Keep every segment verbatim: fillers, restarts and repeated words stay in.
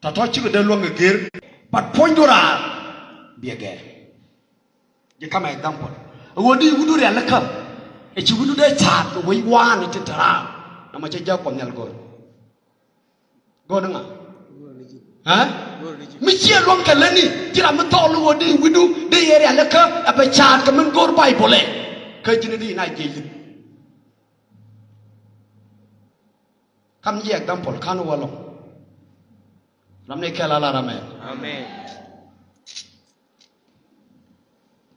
Tɔ̱tɔ̱ cikɛ dee luäŋ kɛ gër, but puɔ̱nydu raar biɛ gɛr. Ji̱ ka̱m example. Ɛ ɣöö di wi̱cdu rialikä, ɛ ci wi̱cdu dee ca̱a̱t kɛ wec waan tin te raar. Nɔmɔ cɛ jɛ Kuɔth Nhial go̱r. Go̱r ni ŋa? Ɛ? Mi ciɛ luäŋ kɛ lätni, ji̱ ram mi thɔɔk ni ɣöö di wi̱cdu dee yɛ rialikä, ɛ bɛ ca̱a̱t kɛ min go̱r Baibol ɛ. Kä ji̱n di na jiɛ yi̱th. Kam ji̱ example ka̱n wä lɔŋ. Ram ni kɛl a la ram ɛ. Amen.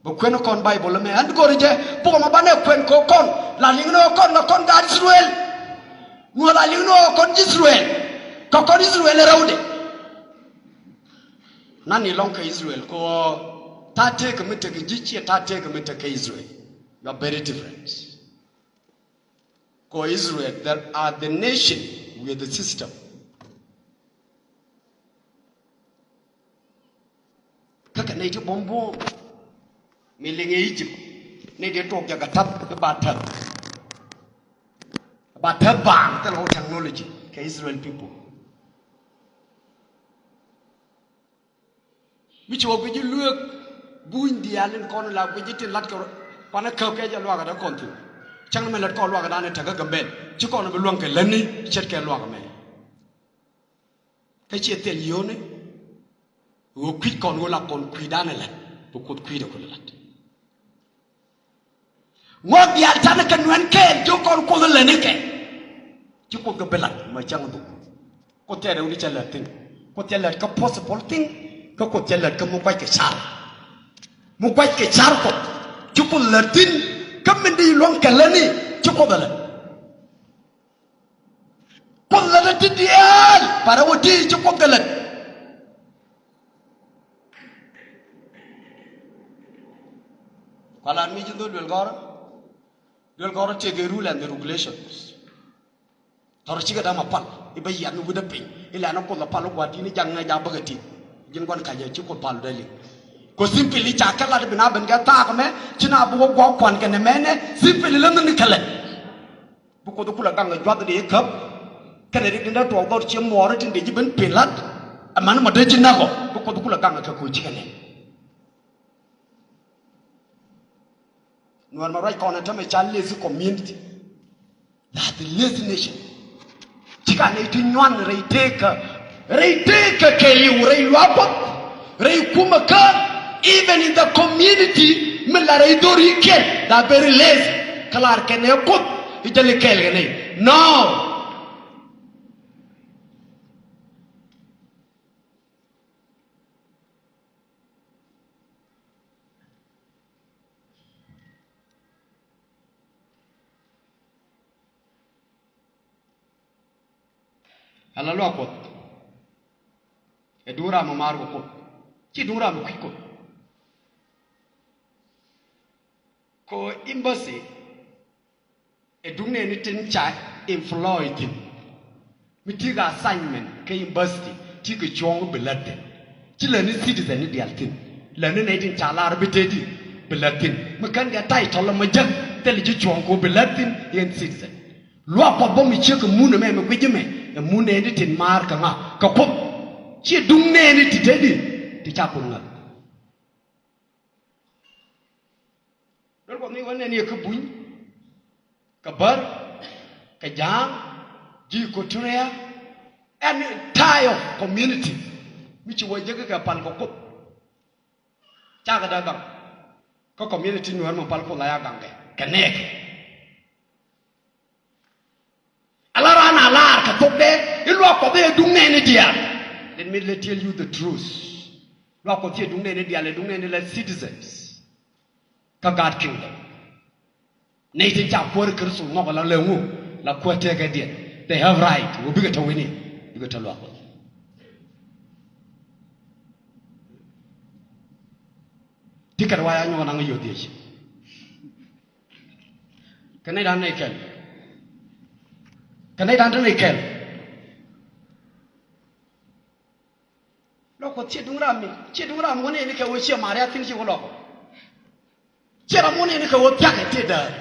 Bɛ kuɛn kɔn Baibol ɛmɛ. Ɛn go̱r jɛ buk ɛmɔ banɛ kuɛn kɛ kɔn. La liŋ ni kɔn, la kɔn gaat Israel. Ŋuɔ la liŋ ni kɔn Israel. Kɛ kɔn Israel rɛwdɛ. Nani lɔŋ kɛ Israel kɛ ɣöö ta̱a̱ tëëkɛ mi tekɛ ji̱ ciɛ ta̱a̱ tëëkɛ mi tekɛ Israel. You are very different. Kɛ Israel, there are the nation with the system. Kä kɛ nɛy ti buɔ̱m buɔ̱ɔ̱m mi liŋ ɛ Egypt, nɛy ti tuɔɔk jɛ kɛ täp i̱ ba täp. Ba täp baaŋ thilɛ wä technology kɛ Israel people. Mi ci wä guic ji̱ lueek buny diaal in kɔn la guic ji̱ tin la̱t kɛ kuanɛ käp kɛ jɛ luakä dee kɔn thi̱n. Cäŋ mɛ lät kɔn luakä danɛ tekä Gambɛl ci kɔn bi luäŋ kɛ lätni ce̱tkɛ luakä mɛ. Kä ciɛ thil yio̱o̱ni ɣöö kui̱c kɔn ɣöö la kɔn kui̱ danɛ lät bi Kuoth kui̱dɛ kulɛ la̱t. Ŋuɔ̱t diaal canɛ kɛ nuɛn kɛɛl ji̱ kɔn Kuoth lätni kɛ. Ci Kuoth kɛ bi la̱t mɛ cäŋ dhuk. Kuoth cɛ rɛwni cɛ lät thi̱n. Kuoth cɛ lät kä possible thing. Kä Kuoth cɛ lät kä mi gua̱c kɛ car. Mi gua̱c kɛ car Kuoth ci Kuoth lät thi̱n. Kä min di luäŋ kɛ lätni ci Kuoth ɛ lät. Kuoth lät ɛ ti diaal parɛ wä ti ci Kuoth kɛ lät. Kualan mi ji̱ dhol duel gɔrä. Duel gɔrä tëëkɛ rule and the regulations. Tɔrɔ cikɛ dam a pal i̱ bä yiath ni wi̱dä piny i̱ lɛn a Kuoth a pal i̱ gua̱a̱r ti̱n i̱ jaŋ ŋäc a bäkɛ ti. Ji̱n gua̱n ka̱c a ci Kuoth pal dee liŋ. Kɛ simple i̱ ca kɛ lat i̱ bi na ben kɛ thaak mɛ ci na bi wä gua̱a̱k kuan kɛnɛ mɛnɛ simple i̱ lä ni ni kɛ lɛt. Bi Kuoth kulɛ gaŋ kɛ juath di i̱ käp. Kɛnɛ rik tin dee tuɔɔk dhɔr cie muɔɔri tin dee ji̱ ben pin lat. Ɛmɛn mɔ dee ji̱ näk ɔ bi Kuoth kulɛ gaŋ kɛ ko̱ cikɛ nɛn. Nuɛr mɛ ruac kɔn ɛ tämɛ ca lazy community. That's the lazy nation. Ci ka nɛy ti nyuan rɛy tekä, rɛy tekä kɛɛliw, rɛy luaak Kuɔth, rɛy kumɛ kä, even in the community mi la rɛy dhorikiɛn, they are very lazy. Kä lar kɛn ɛ Kuoth i̱ jäli kɛɛl kɛ nɛy. No. Ala luaak Kuɔth ɛ duŋ ram mi maar kɛ Kuoth, ci duŋ ram mi kui̱c Kuoth. Kɛ ɣöö embassy ɛ duŋ nɛɛni tin ca employ thi̱n. Mi ti̱i̱ kɛ assignment kä university ti̱i̱ kɛ cuɔ̱ɔ̱ŋ bi lät thi̱n. Ci lätni citizen ni diaal thi̱n. Lätni nɛy tin ca lar bi tëëdi bi lät thi̱n. Mi kän kɛ title ɛmɔ jek thilɛ ji̱ cuɔ̱ɔ̱ŋ kɛ ɣöö bi lät thi̱n yɛn citizen. Luaak Kuɔth bä mi ciek kɛ mun ɛmɛ mi guic ɛmɛ ɛ mun nɛɛni tin maar kɛ ŋa? Kɛ Kuoth. Ciɛ duŋ nɛɛni ti tëëdi ti ca Kuoth ŋäth. Duel Kuɔth ni wä nɛn yɛ kä Buny, kä Bär, kä Ja̱a̱ŋ, ji̱ Equatoria, any type of community mi ci wä jek kɛ pal kɛ Kuoth. Cakɛ dee gaŋ kä community Nuäär mi pal Kuoth la ya gaŋ kɛ kɛ nɛɛkɛ. Ala raan a lar kɛ thokdɛ i̱ luaak Kuɔth ɛ duŋ nɛɛni diaal. Let me let tell you the truth. Luaak Kuɔth ɛ duŋ nɛɛni diaal, ɛ duŋ nɛɛni la citizens kä God kingdom. Nɛy tin ca kuäär Kritho nhɔk ala lɛ ŋu la kuäär tëëkɛ diɛn. They have right wä bikɛ te wi̱ni, bikɛ te luaak Kuɔth. Ti kɛt wa ya nyɔk naŋ yio̱w dhiec. Kɛ nɛy da̱ŋ nɛy kɛl. Kɛ nɛy da̱ŋ te nɛy kɛl. Luaak Kuɔth ciɛ duŋ ram mi, ciɛ duŋ ram wä nɛni kɛ wä ciɛ Maria thi̱n ci wä luaak Kuɔth. Ciɛ ram wä nɛni kɛ wä thia̱k ɛ ti däär.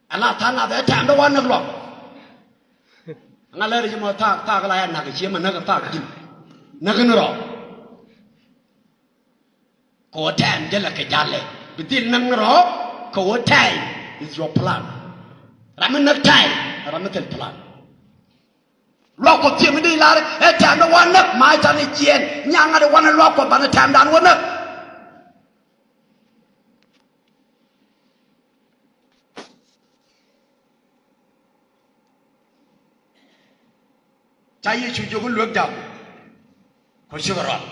Ala tha̱a̱ŋ nath ɛ tɛm bɛ wa näk luaak Kuɔth. Ŋa lɛr ji̱ mɔ thaak, thaak la ya nak ciɛ mɛ näk thaak di̱n. Näk ni rɔ kɛ ɣöö time jälɛ kɛ jalɛ. Bi dhil näk ni rɔ kɛ ɣöö time is your plan. Ram mi näk time, ram mi thil plan. Luaak Kuɔth ciɛ mi dee lar ɛ time dee wä näk, ma can i̱ jiɛɛn nyaŋ ŋa̱t i̱ wanɛ luaak Kuɔth banɛ time dan wä näk. Ca Yecu jiök i̱ luek jam kɛ cikɛ rual.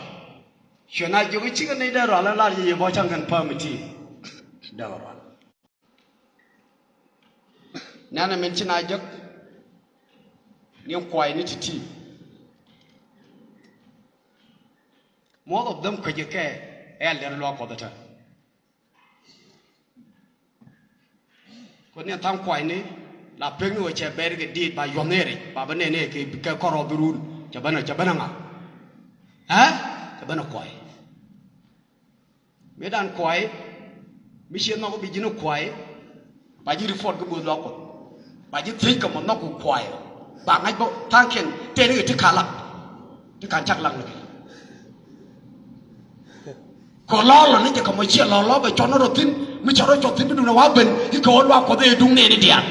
Cuɛ na jiök i̱ cikɛ nɛy dee rual, ɛ lar jɛ yɛ bä ca̱ŋ kɛn päm iti dee rual. Nɛnɛ min ci na jek ni kuay ni ti̱ti̱. Most of them kuecɛ kɛ ɛ liɛr luaak Kuɔth ɛ tɛ. Kuoth ni tha̱a̱ŋ kuayni la pek ni ɣöö cɛ bɛr kɛ diit ba yuɔth ni ric ba bä nɛn ni kɛ kɔrɔ bi run cɛ bänä cɛ bänä ŋa? Ɛ cɛ bänä kuay. Mi dan kuay mi ciɛ nhɔk bi ji̱n kuay. Ba ji̱ report kɛ bo̱o̱th luaak Kuɔth. Ba ji̱ thiec kɛ mɔ nhɔk kɛ kuay. Ba ŋa̱c bä tha̱a̱ŋkiɛn tëë ni kɛ ti ka lak ti kan cak lak ni kɛ. Kɛ lɔɔl lɔ ni jɛ kɛ mɔ ciɛ lɔɔl lɔ bɛ cɔn rɔ thi̱n mi cɔn rɔ cɔn thi̱n mi duundɛ wa ben i̱ kɛ ɣöö luaak Kuɔth i̱ duŋ nɛɛni diaal.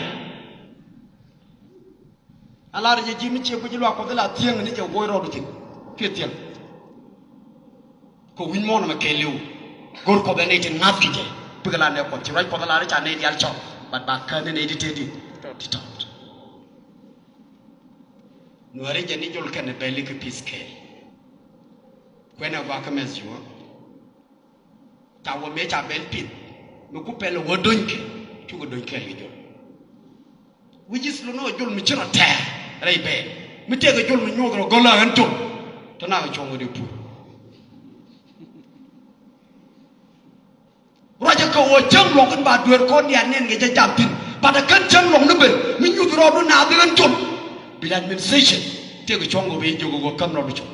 A lar jɛ ji̱ mi ciɛ guic luaak Kuɔth i̱ la thiäŋ ni jɛ woc rɔɔdu thi̱n kiɛ thiäŋ. Kɛ wi̱ny muɔ̱ɔ̱n ɛmɛ kɛɛliw go̱r Kuɔth ɛ nɛy tin ŋa̱th ki jɛ. Bikɛ la nɛy Kuɔth ci ruac Kuɔth ɛ lar i̱ ca nɛy diaal cɔl. But ba kään ni nɛy ti tëëdi ti tɔt. Nuääri jɛ ni jol kɛn ɛ bɛli kɛ peace kɛɛl. Kuɛn ɛ gɔaa kä mɛth juɔ̱ɔ̱ŋ. Ca wä mëë ca bɛl pith mi ku pɛl wä do̱nykɛ cukɛ do̱ny kɛɛl kɛ jol. Wi̱c i̱ thilɛ nɔ jol mi ci rɔ tɛɛr rɛy bɛɛl mi tëëkɛ jol mi nyuɔth rɔ gɔl a ɣän jol. Tɔ na kɛ cuɔ̱ŋ wä dee pur. Ruacɛ kɛ ɣöö cäŋ luɔ̱k in ba dueer kɔn diaal nɛn kɛ jɛ jam thi̱n. Bat ɛ kän cäŋ luɔ̱k ni ben mi nyuth rɔɔdu naath ɣän jol. Bi la administration tëëkɛ cuɔ̱ŋ wä ben jiök ɣöö käm rɔɔdu col.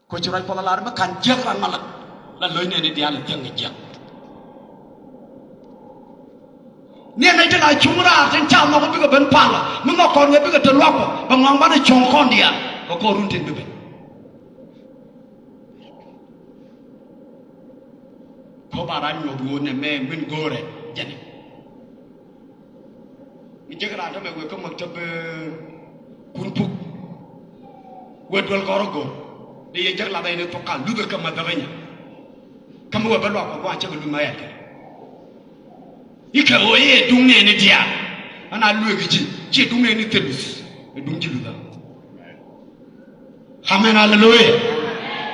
Kɔ ci ruac Kuɔth a lar mi ka̱n jiäk ran malak la lo̱cnɛ ni diaal thiäŋ ni jiäk. Ni ɛn nɛy ti la cuŋ raar tin ca nhɔk bikɛ ben pal mi nhɔk kɔn kɛ bikɛ te luak Kuɔth bɛ ŋɔaŋ banɛ cuɔ̱ŋ kɔn diaal kɛ kɔn run tin bi ben. Kɔ ba ran nyuɔth ɣöö nɛ mɛ min go̱o̱rɛ jɛnɛ. Mi jek raan tämɛ wek kä maktab, eh, kun puk. Wek duel kɔr go̱r. Di yɛ jek lathɛ ni thok ka luthɛ kä madhabanya. Kä mi wek bä luak kɔ gua̱a̱n cä kɛ luth ma yɛl kɛ. Ikɛ ɣöö i̱ ɛ duŋ nɛɛni diaal. Ana lueek i̱ ji̱ ci duŋ nɛɛni thil luth. Ɛ duŋ ji̱ luthä. Amen, hallelujah.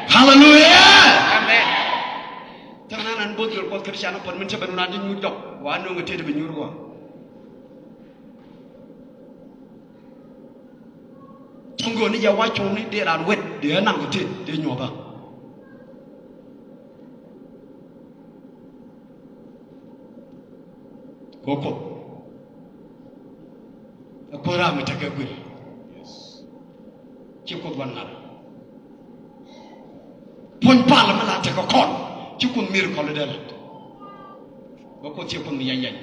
Hallelujah. Amen. Tɛk nan an bo̱th duel Kuɔth Krithian a puɔt min cä ben wun an ti nyuur jɔk wa no̱o̱ŋ a tëëd bi nyuur wa. Cuŋ go̱o̱n ni jɛ wa cuŋ ni dee raan wet dee anaŋ kɛ tëëd dee nyuɔ̱th a. Kɛ Kuoth. Ɛ Kuoth ram mi tekɛ guir. Ci Kuoth wä nar. Puɔ̱ny pal mi la tekɛ kɔn. Ci Kuoth mir kɔn dee lat. Bä Kuoth ci Kuoth mi yany yany.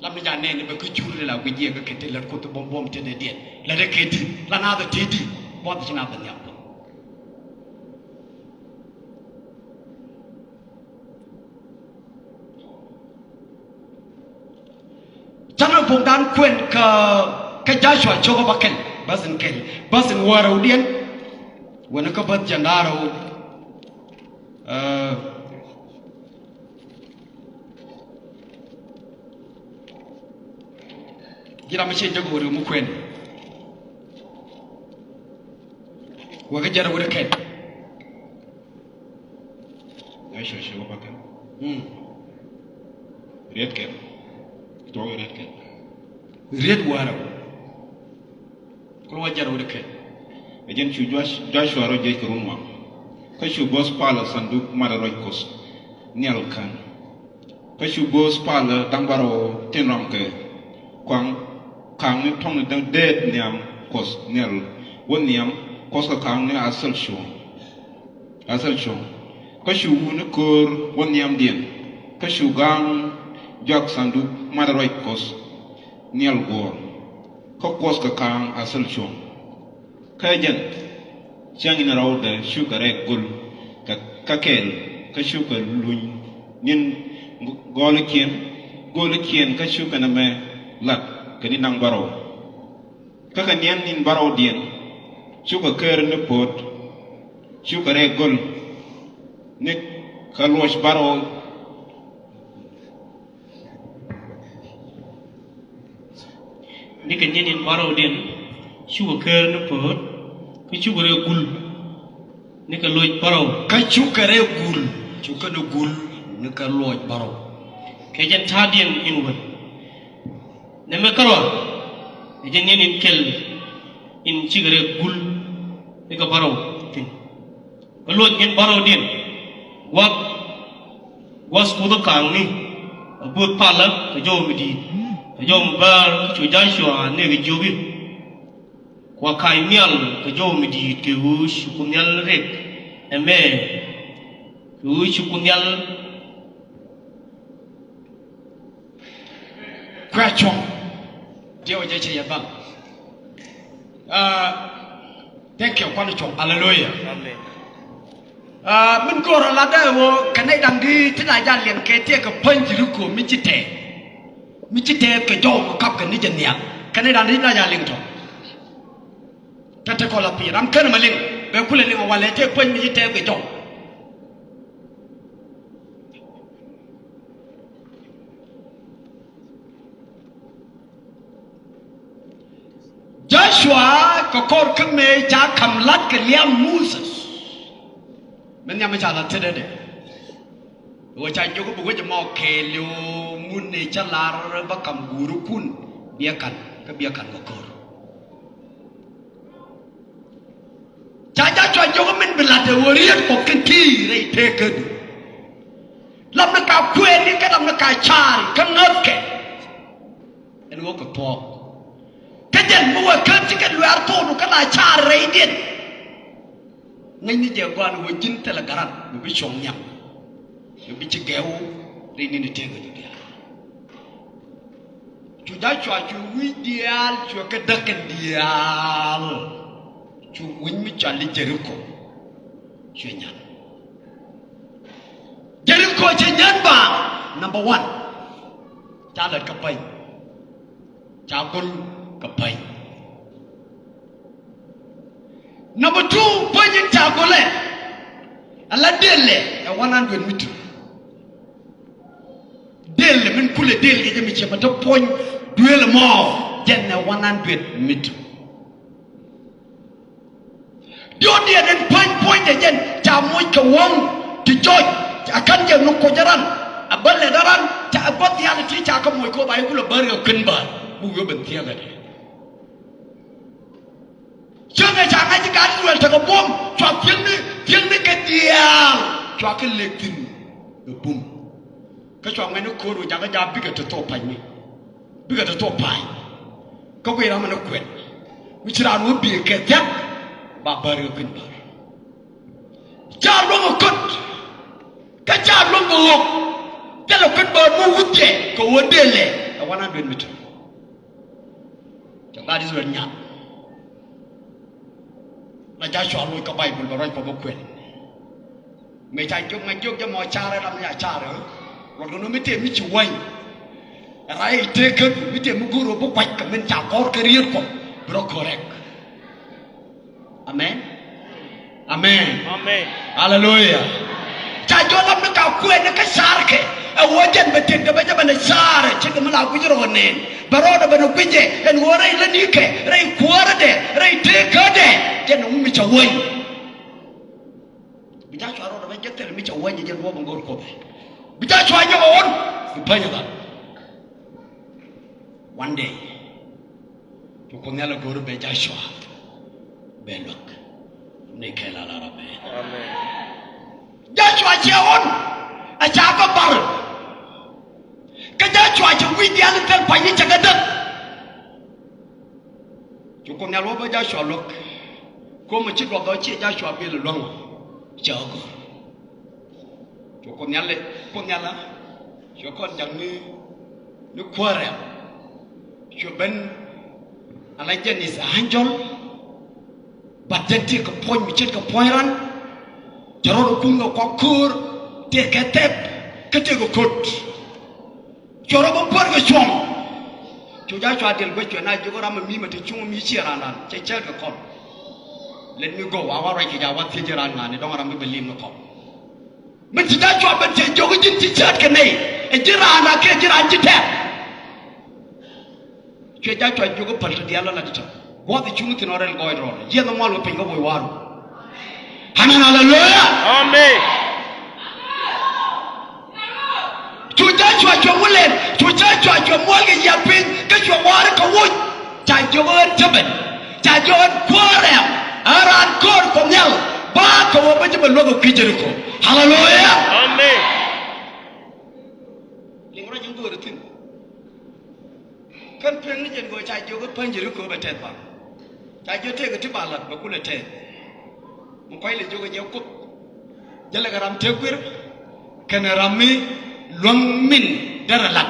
Lam ni ja nɛɛni bɛ kä jur ni la guic jiɛ kä kɛ ti lät Kuoth buɔm buɔm ti dee diɛn. Lät ɛ kɛ ti la naath ɛ ti di. Buɔth ci naath ɛ nhiam Kuoth. Canɛ bukdan kuɛn kä, kä Joshua cio̱k ɛ bäkɛl, bäth in kɛl, bäth in wäärɛwdiɛn. Wänä kä bäth jiɛn da̱ŋ rɛw. Ɛ, ji̱n ram mi ciɛ jek ɣöö riw mi kuɛn. Wä kä jiɛn rɛw wi̱cdɛ kɛl. Joshua cio̱k ɛ bäkɛl. Mm. Riet kɛl. Tuɔɔk riet kɛl. Riet wäärä. Kul wä jiɛn rɛw wi̱cdɛ kɛl. Ɛ jɛn cu Josh-, Joshua rɔ jiɛc kɛ run waŋ. Kä cu bo̱o̱th palä sanduk mat rɔy Kuɔth nhial kän. Kä cu bo̱o̱th palä da̱ŋ bärɔw tin rɔm kɛ kuaŋ ka̱a̱ŋni tɔ̱ŋni dee, dee nhiam Kuɔth nhial wä nhiam Kuɔth kɛ ka̱a̱ŋni a thil cuɔ̱ŋ. A thil cuɔ̱ŋ. Kä cu wutni köör wä nhiamdiɛn. Kä cu ga̱a̱ŋ jɔak sanduk mat ruac Kuɔth nhial guɔ̱ɔ̱r. Kä Kuɔth kɛ ka̱a̱ŋ a thil cuɔ̱ŋ. Kä jɛn cäŋ in rɛwdɛ cukɛ rɛy gul kä, kä kɛl, kä cukɛ luny ni̱n gɔɔlikiɛn, gɔɔlikiɛn kä cukɛ nɛmɛ lat kɛ ni̱n da̱ŋ bärɔw. Kä kɛ niɛn ni̱n bärɔwdiɛn cukɛ ker ni puɔ̱t, cukɛ rɛy gul ni kä luɔc bärɔw. Ni kɛ ni̱n in bärɔwdiɛn cukɛ ker ni puɔ̱t, kä cukɛ rɛy gul ni kɛ luɔc bärɔw. Kä cukɛ rɛy gul, cukɛ ni gul ni kɛ luɔc bärɔw. Kɛ jɛn ta̱a̱diɛn in wän. Nɛmɛ kärɔa, ɛ jɛn ni̱n in kɛl in cikɛ rɛy gul ni kɛ bärɔw thi̱n. Kä luɔc in bärɔwdiɛn gua̱th, gua̱th Kuoth ɛ ka̱a̱ŋni, a buth palä kɛ jɔw mi di̱i̱t, kɛ jɔw mi bäär, kä cu Jacua a nɛk ɛ jiök i̱, kua ka̱c nhial kɛ jɔw mi di̱i̱t kɛ ɣöö ci Kuoth Nhial riɛk ɛmɛ, kɛ ɣöö ci Kuoth Nhial Kuɛ cuɔ̱ŋ. Diɛw jɛ cɛ yɛ baŋ. Ah, thank you, kuan cuɔ̱ŋ. Hallelujah. Amen. Ah, min go̱o̱rä latdä ɛ ɣöö kɛ nɛy da̱ŋ di ti la jal liɛŋ kɛ tiɛɛk kɛ päny Jeriko mi ci tɛɛth. Mi ci tɛɛth kɛ jɔw mi kap kɛ ni jɛ nhial. Kɛ nɛy da̱ŋ di ti la jal liɛŋ tɔ. Kä te kɔn la pi̱i̱ ram kän ma liŋ bɛ kulɛ liŋ a walɛ tëë päny mi ci tɛɛth kɛ jɔw. Joshua kɛ kɔr kä mëë ca ka̱m la̱t kɛ liam Moses. Min nhiam mi ca la̱t tetdä dɛ. Ɣöö ca jiök bi wec ɛmɔ kɛɛliw mun ëë cä lar bä ka̱m guurikun biɛ ka̱n kä biɛ ka̱n kɛ ko̱r. Ca Joshua jiök min bi la̱t ɛ ɣöö riet Kuɔth kɛn ti rɛy tëëkädu. Lamni ka kuɛɛni kä lamni ka caari kä ŋäthkɛ. Ɛn ɣöö kɛ thuɔ̱k. Kä jɛn mi wee kään cikɛ luɛɛr thokdu kä la caari rɛydiɛn. Ŋäcni jɛ gɔaa ni ɣöö ji̱n thilɛ garan mi bi cuɔ̱ŋ nhiam. Mi bi ci gɛɛw rɛy ni̱n tëëkädu diaal. Cu Joshua cu wi̱c diaal cuɛ kɛ däk kɛn diaal. Cu wi̱c mi cɔal i̱ Jeriko cuɛ nyan. Jeriko cɛ nyan ba, number one. Ca lät kä päny. Ca gol kä päny. Number two, päny in ca golɛ. Ala dëlɛ ɛ one hundred meter. Dël min kulɛ dël kɛ jɛ mi cɛ ma te puɔ̱ny duël mɔ jɛn ɛ one hundred meter. Diɔt diɛn in päny puɔ̱nydɛ jɛn ca moc kɛ wäŋ ti jɔc a kän jɛ ni koc ran a bä lɛt ran ca a gua̱th diaal ti ca kä moc kɛ ɣöö ba i̱ kulɛ bär kɛ kuën bär buk yop in thiäŋɛ dɛ. Cäŋ ɛ ca ŋa̱c i̱ gat Israel tekɛ buɔ̱m cua thiäŋni thiäŋni kɛ diaal cua kɛ lek thi̱n ɛ bum. Kä cua ŋuɛ̈tni ko̱r ɣöö jakä jaak bikɛ te thok pa̱nyni. Bikɛ te thok pa̱ny. Kä guiy ram ɛn ɛ kuɛn mi ci raan wä biey kɛ thia̱k ba bär kɛ kui̱n bär. Ca luäŋ ɛ köt kä ca luäŋ kɛ ɣöök thilɛ kui̱n bär mi wuth jɛ kɛ ɣöö dëëlɛ ɛ one hundred meter. Cɛ gat Israel nyan. La Joshua loc kä Baibol bɛ ruac kɔ bä kuɛn. Mëë ca jiök ŋa̱c jiök jɛ mɔ carɛ ram mi ca carɛ. Luɔt kɛ nɔ mi tëë mi ci wäny. Ɛ ray tëë kädu mi tëë mi go̱o̱r ɣöö bi kuac kɛ min ca kɔr kɛ riet kɔ bi rɔ correct. Amen. Amen. Amen. Hallelujah. Ca jɔl lam ni ka kuɛn ni kä carkɛ. Ɛ wä jɛn bɛ tëkdɛ bɛ jɛ bɛ ni carɛ cikɛ mi la guic rɔ nɛn. Bɛ rɔɔdɛ bɛ ni guic jɛ ɛn wä rɛy länikɛ rɛy kuäärädɛ rɛy tëëkädɛ. Jɛn ni mi ca wäny. Bi Joshua rɔɔdɛ bɛ jɛ thil mi ca wäny jɛn wä bɛ ŋo̱r Kuoth. Bi Joshua nyɔk ɛ ɣɔn bi päny ɛ dhal. One day. Cu Kuoth Nhial ɛ go̱o̱r bɛ Joshua bɛ luäk. Ni kɛl ala rɔ bɛ. Amen. Joshua cɛ ɣɔn a ca kɛ bar. Kä Joshua cɛ wi̱i̱ diaal in thil pa̱ny ni cɛ kɛ däk. Cu Kuoth Nhial wä bä Joshua luäk. Ko̱mɛ ci duɔth ɔ ciɛ Joshua bil luäŋ ɔ cɛ ɣä go̱o̱r. Cu Kuoth Nhial, Kuoth Nhial a cuɛ kɔn ja̱ŋ ni, ni kuäärɛ. Cuɛ ben ala jɛn is angel. Bat jɛn tëëkɛ puɔ̱ny mi ce̱tkɛ puɔ̱ny ran. Cɛ rɔɔdɛ kum kɛ kɔk köör, tëëkɛ thɛp, kä tëëkɛ ko̱t. Cuɛ rɔ bä puɔ̱r kɛ cuɔ̱ŋ. Cu Jacua diɛl guec cuɛ na jiök ram mi mi mɛ te cuŋ mi ciɛ ran ran cɛ cɛɛt kɛ kɔn. Let me go, a wa ruac kɛ ja wa thiec ji̱ ran ŋa̱ni dɔ̱ŋ ram mi bɛ lim kɛ kɔn. Mi ci Jacua ben cɛ jiök ji̱n ci cɛɛt kɛ nɛy ɛ ji̱ ran ran kɛ ji̱ ran ci tɛɛr. Cuɛ Jacua jiök päl ti diaal la la ti tɔ̱. Gua̱th i̱ cuŋ thi̱n ɔ rɛl gɔɔy rɔɔdɛ jiɛth mual wä piny kä woc waru. Amen, haleluya. Amen. Cu Jacua cuɛ wä lɛl, cu Jacua cuɛ mual kɛ yiath piny kä cuɛ wa̱a̱ri kɛ woc. Ca jiök ɣän Jebel, ca jiök ɣän kuäär rɛm, ɛ raan köör Kuɔth Nhial, ba kɛ wä bä ji̱ bɛ luäk ɛ kui̱ Jeriko. Haleluya. Amen. Liŋ rɔ ji̱ go̱o̱ri thi̱n. Kän piɛŋ ni jɛn gɔɔ ca jiök i̱ päny Jeriko bɛ tɛth ba. Ca jiök tëëkɛ ti ba lat bɛ kulɛ tɛth. Mi kuac lɛ jiök ɛ jɛ Kuoth. Jälɛ kɛ ram tëë guir kɛnɛ ram mi luäŋ min derɛ lat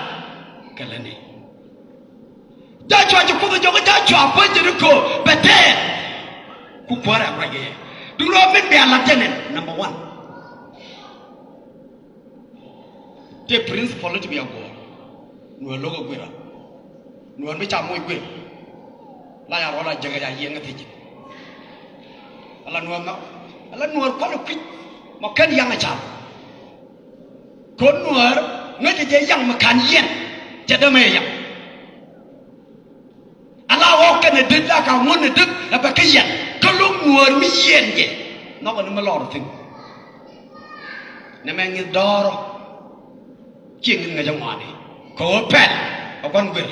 kɛ lätni. Jacua ci Kuoth ɛ jiök i̱ Jacua päny Jeriko bɛ tɛth. Ku kuäärɛ a ruac kɛ yɛ. Duŋ rɔ min bia lat jɛ nɛn, number one. Tëë principle ti bia guɔ̱ɔ̱r. Nuɛɛr lo̱k ɛ guir a. Nuɛɛr mi ca moc guir. La ya rɔɔd a jek a ya yiëŋ ɛ thiec. Ala nuɛɛr ma, ala nuɛɛr kualɛ kui̱c. Ma kɛn yaŋ ɛ cal. Kɔn nuɛɛr ŋäcɛ jɛ yaŋ mi ka̱n yiɛn. Jɛ dämɛ yaŋ. Ala ɣɔk kɛnɛ dee la ka ŋuɔ̱n ni dee la bɛ kä yɛn kä lo̱k nuäär mi yiɛn jɛ. Nhɔkɛ ni mi lɔr thi̱n. Nɛmɛ ŋi̱th dɔɔrɔ. Ciɛ ŋi̱th ŋäcä ŋɔaani kɛ ɣöö pɛl ɛ gua̱n guir.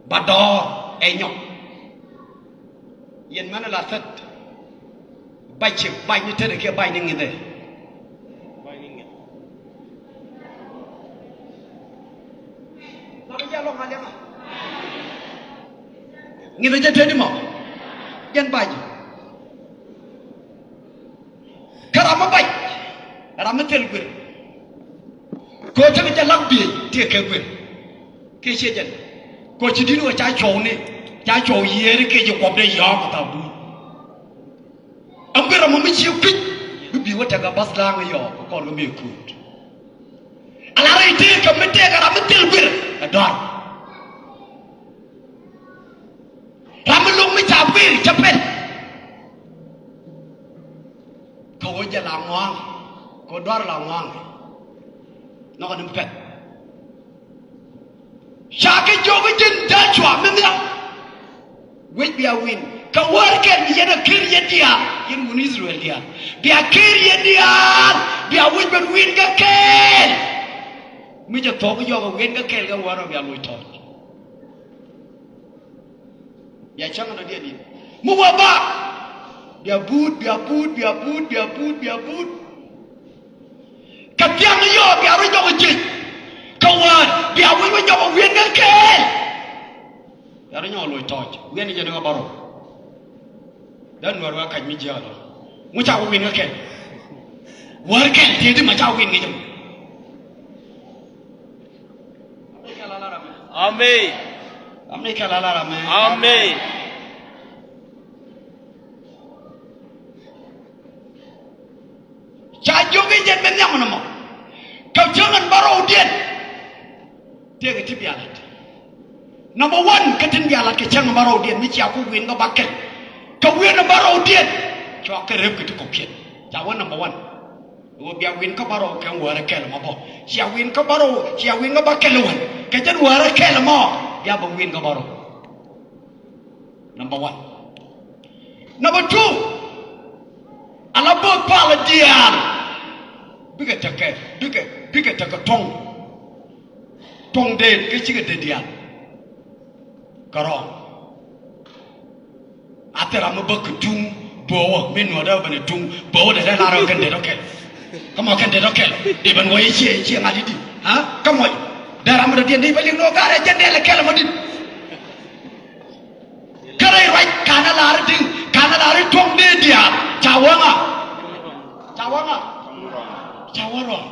Ba dɔɔr ɛ nyɔk. Yɛn mɛn la thät. Bac ciek bac ni tetdɛ kiɛ bac ni ŋi̱thɛ. Bac ni ŋi̱th. Ŋi̱thɛ jɛ tetdi mɔ. Jɛn bac. Kä ram mi bac ram mi thil guir. Kɛ ɣöö tekɛ jɛ la̱k biey tekɛ kɛ guir. Kiɛ ciɛ jɛn kɛ ɣöö ci di̱t ɣöö ca cuɔ̱w ni ca cuɔ̱w yiëëri kiɛ ci kuɔp dee yɔ̱ɔ̱k ɛ tha̱a̱ŋ duut. Ɛn guir ɛmɔ mi ci kui̱c bi bi̱i̱ wä tekɛ bath la̱a̱ŋ yɔɔk kɛ kɔn kɛ mëë kuut. Ala rɛy tëëkɛ mi tëëkɛ ram mi thil guir ɛ dɔ̱r. Ram mi lo̱k mi ca guir cɛ pɛl. Kɛ ɣöö jɛ la ŋɔaŋ kɛ ɣöö dɔ̱r la ŋɔaŋ. Nhɔkɛ ni pɛl. Ca kɛ jiök i̱ ji̱n Jacua mi nhiam. Wec bia win kä wäär kɛl mi yɛn a ker yɛn diaal yɛn wun Ithɛrɛl diaal. Bia ker yɛn diaal bia wec ben win kä kɛɛl. Mi jɛ thuɔ̱k i̱ yɔk ɛ win kä kɛɛl kä wäär ɔ bia loc tɔ̱ɔ̱c. Bia cäŋ nɔ diɛn diɛn mi wä ba. Bia buut bia buut bia buut bia buut bia buut. Kä thiaŋ ni yɔɔ bia rɔ jɔk jiec. Kä wäär bia wi̱n wä jɔk wi̱n ni kɛɛl. Bia rɔ nyɔk loc tɔc wi̱n ni jɛ ni ɣä bärɔw. Dee nuɛr wä kac mi jiääk lɔ ŋu ca wä wi̱n kä kɛl. Wäär kɛl tëë ti ma ca wi̱n ŋi̱c ɛmɔ. Amen. Amen. Kɛ la la ram ɛ. Amen. Ca jiök i̱ jɛn bɛ nhiam nɔmɔ. Kɛ cäŋ ɛn bärɔwdiɛn. Tëëkɛ ti bia la̱t. Number one kä tin bia la̱t kɛ cäŋ ɛn bärɔwdiɛn mi cia ku wi̱n kä bäkɛl. Kɛ wi̱n ɛn bärɔwdiɛn. Cua kɛ rep kɛ ti kɔ̱kiɛn. Ca wä number one. Ɣöö bia wi̱n kä bärɔw kɛn wäärä kɛl mɔ bä. Cia wi̱n kä bärɔw, cia wi̱n kä bäkɛl wän. Kɛ jɛn wäärä kɛl mɔ, bia bä wi̱n kä bärɔw. Number one. Number two. Ala bo̱o̱th palä diaal. Bikɛ tekɛ, bikɛ, bikɛ tekɛ tuɔ̱ŋ. Tuɔ̱ŋ dee, kɛ cikɛ dee diaal. Kɛ rɔɔŋ. A thil ram mi bä kɛ tuŋ böwä mi nuɔ̱ɔ̱dä bä ni tuŋ böwä dee dee lar ɣä kɛn dee dɔ̱ kɛl. Kä mɔ kɛn dee dɔ̱ kɛl dee bä nuɔ̱ɔ̱c i̱ ciɛ ciɛ ŋa̱t i̱di. Ha kä mɔc dee ram mi dɔ̱diɛn dee bä liŋ ni ɣä ga̱rɛ jɛn dee lɛ kɛl mɔ di̱t. Kä rɛy ruac ka̱n a lar i̱ di̱ŋ ka̱n a lar i̱ tuɔ̱ŋ dee diaal ca wä ŋa. Ca wä ŋa. Ca wä rɔɔm.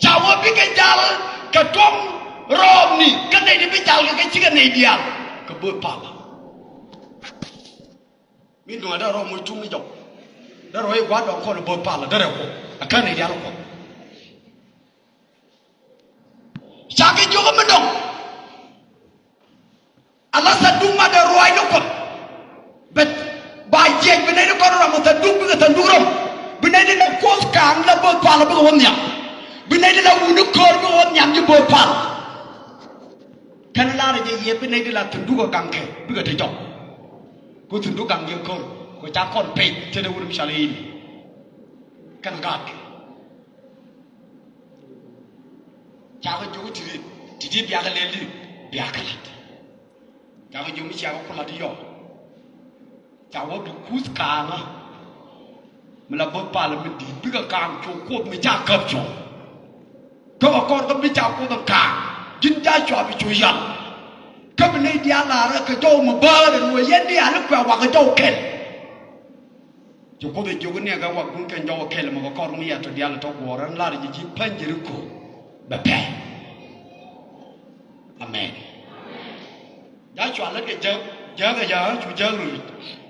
Ca wä bikɛ jal kɛ tuɔ̱ŋ rɔɔmni kä nɛy ti bi jal kɛ kä cikɛ nɛy diaal kɛ bo̱o̱th palä. Mi nuɔ̱ɔ̱r dee rɔ moc tuŋ ni jɔk. Dee rɔ i̱ gua̱a̱r dɔ̱ŋ kɔn i̱ bo̱o̱th pal dee rɛ kuɔth. Ɛ kän i̱ diaal kuɔth. Ca kɛ jiök mi dɔ̱ŋ. Ala thanduk ma dee ruac ni kuɔth. Bɛ ba jiɛc bi nɛy ti kɔn ram thanduk bikɛ thanduk ram. Bi nɛy ti la kuoth ka̱a̱ŋ la bo̱o̱th pal bikɛ wä nhiam. Bi nɛy ti la wuni köör bikɛ wä nhiam ji̱ bo̱o̱th pal. Kɛn lar jɛ yɛ bi nɛy ti la thanduk ɛ gaŋ kɛ bikɛ te jɔk. Ku thanduk gaŋ yɛ köör ku ca kɔn pec te dee wut mi cɔal i̱ in. Kɛn gaat kɛ. Cakɛ jiök ti̱ti̱, ti̱ti̱ biakɛ lɛl di, biakɛ la̱t. Cakɛ jiök mi ciakɛ ku la̱t yɔ. Ca wä bi kuth kaaŋä. Mi la bo̱th pal mi di̱i̱t bikɛ kaaŋ cu kuoth mi ca käp cu. Kä kɛ kɔr kä bi ca kuoth in kaaŋ. Ji̱n Jacua bi cu yal. Kä bi nɛy diaal la̱rä kɛ jɔw mi bäär in wä yɛn diaal i̱ kuɛ wakɛ jɔw kɛl. Ci Kuoth ɛ jiök ni ɛ kɛ wak duun kɛn jɔw kɛl mɛ kɛ kɔr mi yɛ tɔ diaal tɔ guɔ̱ɔ̱r ɛn lar ji̱ ji̱ päny Jɛriko bɛ pɛn. Amen. Jacua lät kɛ jäk, jäk ɛ jäk cu jäk röl.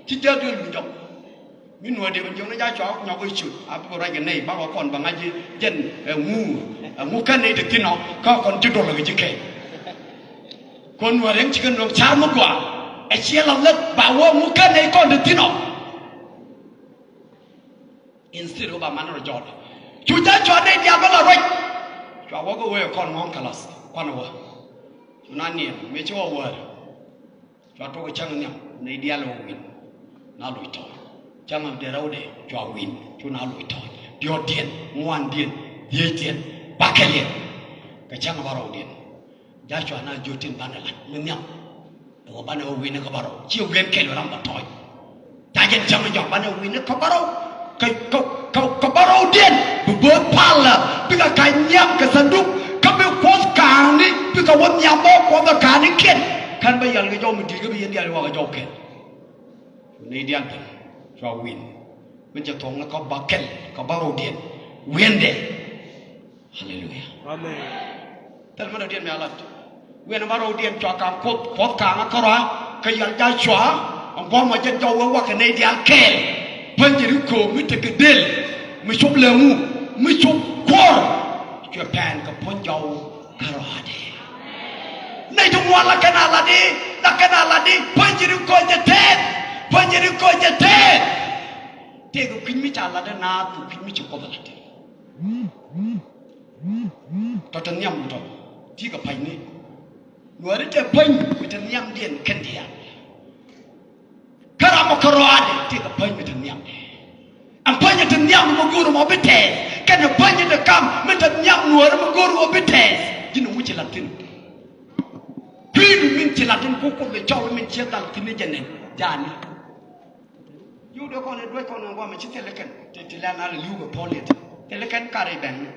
Ci jäk dee luny jɔk. Mi nuɔ̱ɔ̱r dee bɛ jiök ni Jacua nyɔk i̱ cut a bikɛ ruac kɛ nɛy bakɔ kɔn bɛ ŋa̱c ji̱ jɛn ɛŋu, ɛŋu kän nɛy ti thi̱n ɔ kä kɔn ji̱ dolä kɛ ji̱ kɛn. Kɔn nuɔ̱ɔ̱r ɛn cikɛ nööŋ car mi gɔaa ɛ ciɛ la lät ba wä ŋu kän nɛy kɔn ti thi̱n ɔ. Instead wä ba man rɔ jɔɔt. Cu Jacua nɛy diaal bä la ruac. Cua wä kɛ wee kɔn ŋɔ̱ɔ̱ŋ kɛ lath kuan wä. Cu na niɛn mëë ci wä wäär. Cua tok cäŋ nhiam nɛy diaal wä wi̱n. Na loc tɔ̱ɔ̱c cäŋ dee rɛwdɛ cua wi̱n cu na loc tɔ̱ɔ̱c diɔ̱ɔ̱kdiɛn ŋuandiɛn dhiecdiɛn bakɛliɛn. Kɛ cäŋ bä rɛwdiɛn. Jacua na jiök tin banɛ la̱t mi nhiam. Ɛ wä banɛ wä wi̱n kä bärɔw ciɛ wi̱n kɛl wä ram bä tɔ̱ɔ̱c. Ca jɛn cäŋ jɔk banɛ wi̱n kä bärɔw. Kä, kä, kä, kä bärɔwdiɛn bi bo̱o̱th palä bikɛ ka̱ny nhiam kɛ thanduk. Kä bi kuɔth ka̱a̱ŋni bikɛ wä nhiam bä kuɔth ɛ ka̱a̱ŋni kiɛn. Kän bä yal kɛ jɔw mi di̱i̱t kä bi yɛn diaal i̱ wakɛ jɔw kɛl. Nɛy diaal ben cua wi̱n. Min cɛ thuɔ̱k ni kä bä kɛl kä bärɔwdiɛn wi̱ndɛ. Haleluya. Amen. Thil mi dɔ̱diɛn mi a lat. Wi̱n bärɔwdiɛn cua ka̱a̱ŋ kuoth, kuɔth ka̱a̱ŋ a kärɔa kä yal Jacua. Ɛn guɔ̱mɔ jɛn jɔw wee wakɛ nɛy diaal kɛɛl. Päny Jɛriko mi tekɛ del mi cop lɛŋu mi cop kuɔr. Cuɛ pɛn kɛ puɔ̱ny jɔw kärɔadɛ. Nɛy ti ŋuan la kɛn a lat i̱, la kɛn a lat i̱ päny Jɛriko jɛ tɛth. Päny Jɛriko jɛ tɛth. Tëëkɛ kui̱ny mi ca lat i̱ naath kɛ kui̱ny mi ci kuoth lat i̱. Tɔ te nhiam tɔ ti kɛ pa̱nyni. Nuääri te päny mi te nhiamdiɛn kɛn diaal. Kä ram ɔ kärɔaadɛ ti kɛ päny mi te nhiamdɛ. Ɛn päny mi te nhiam mi go̱o̱r mɔ bi tɛɛth kɛnɛ päny mi te kam mi te nhiam nuääri mi go̱o̱r mɔ bi tɛɛth. Ji̱n ɛ wi̱c ci la̱t thi̱n. Kui̱du min ci la̱t thi̱n ku Kuoth bi cɔl min ciɛ dhal thi̱n ni jɛ nɛn jaani. Yio̱w dee kɔn ɛ duec kɔn ɛ guamɛ ci thilɛ kɛn ti ti lɛ na lɛ li̱w kɛ puɔl yɛ ti thilɛ kɛn kar i̱ bɛn ni.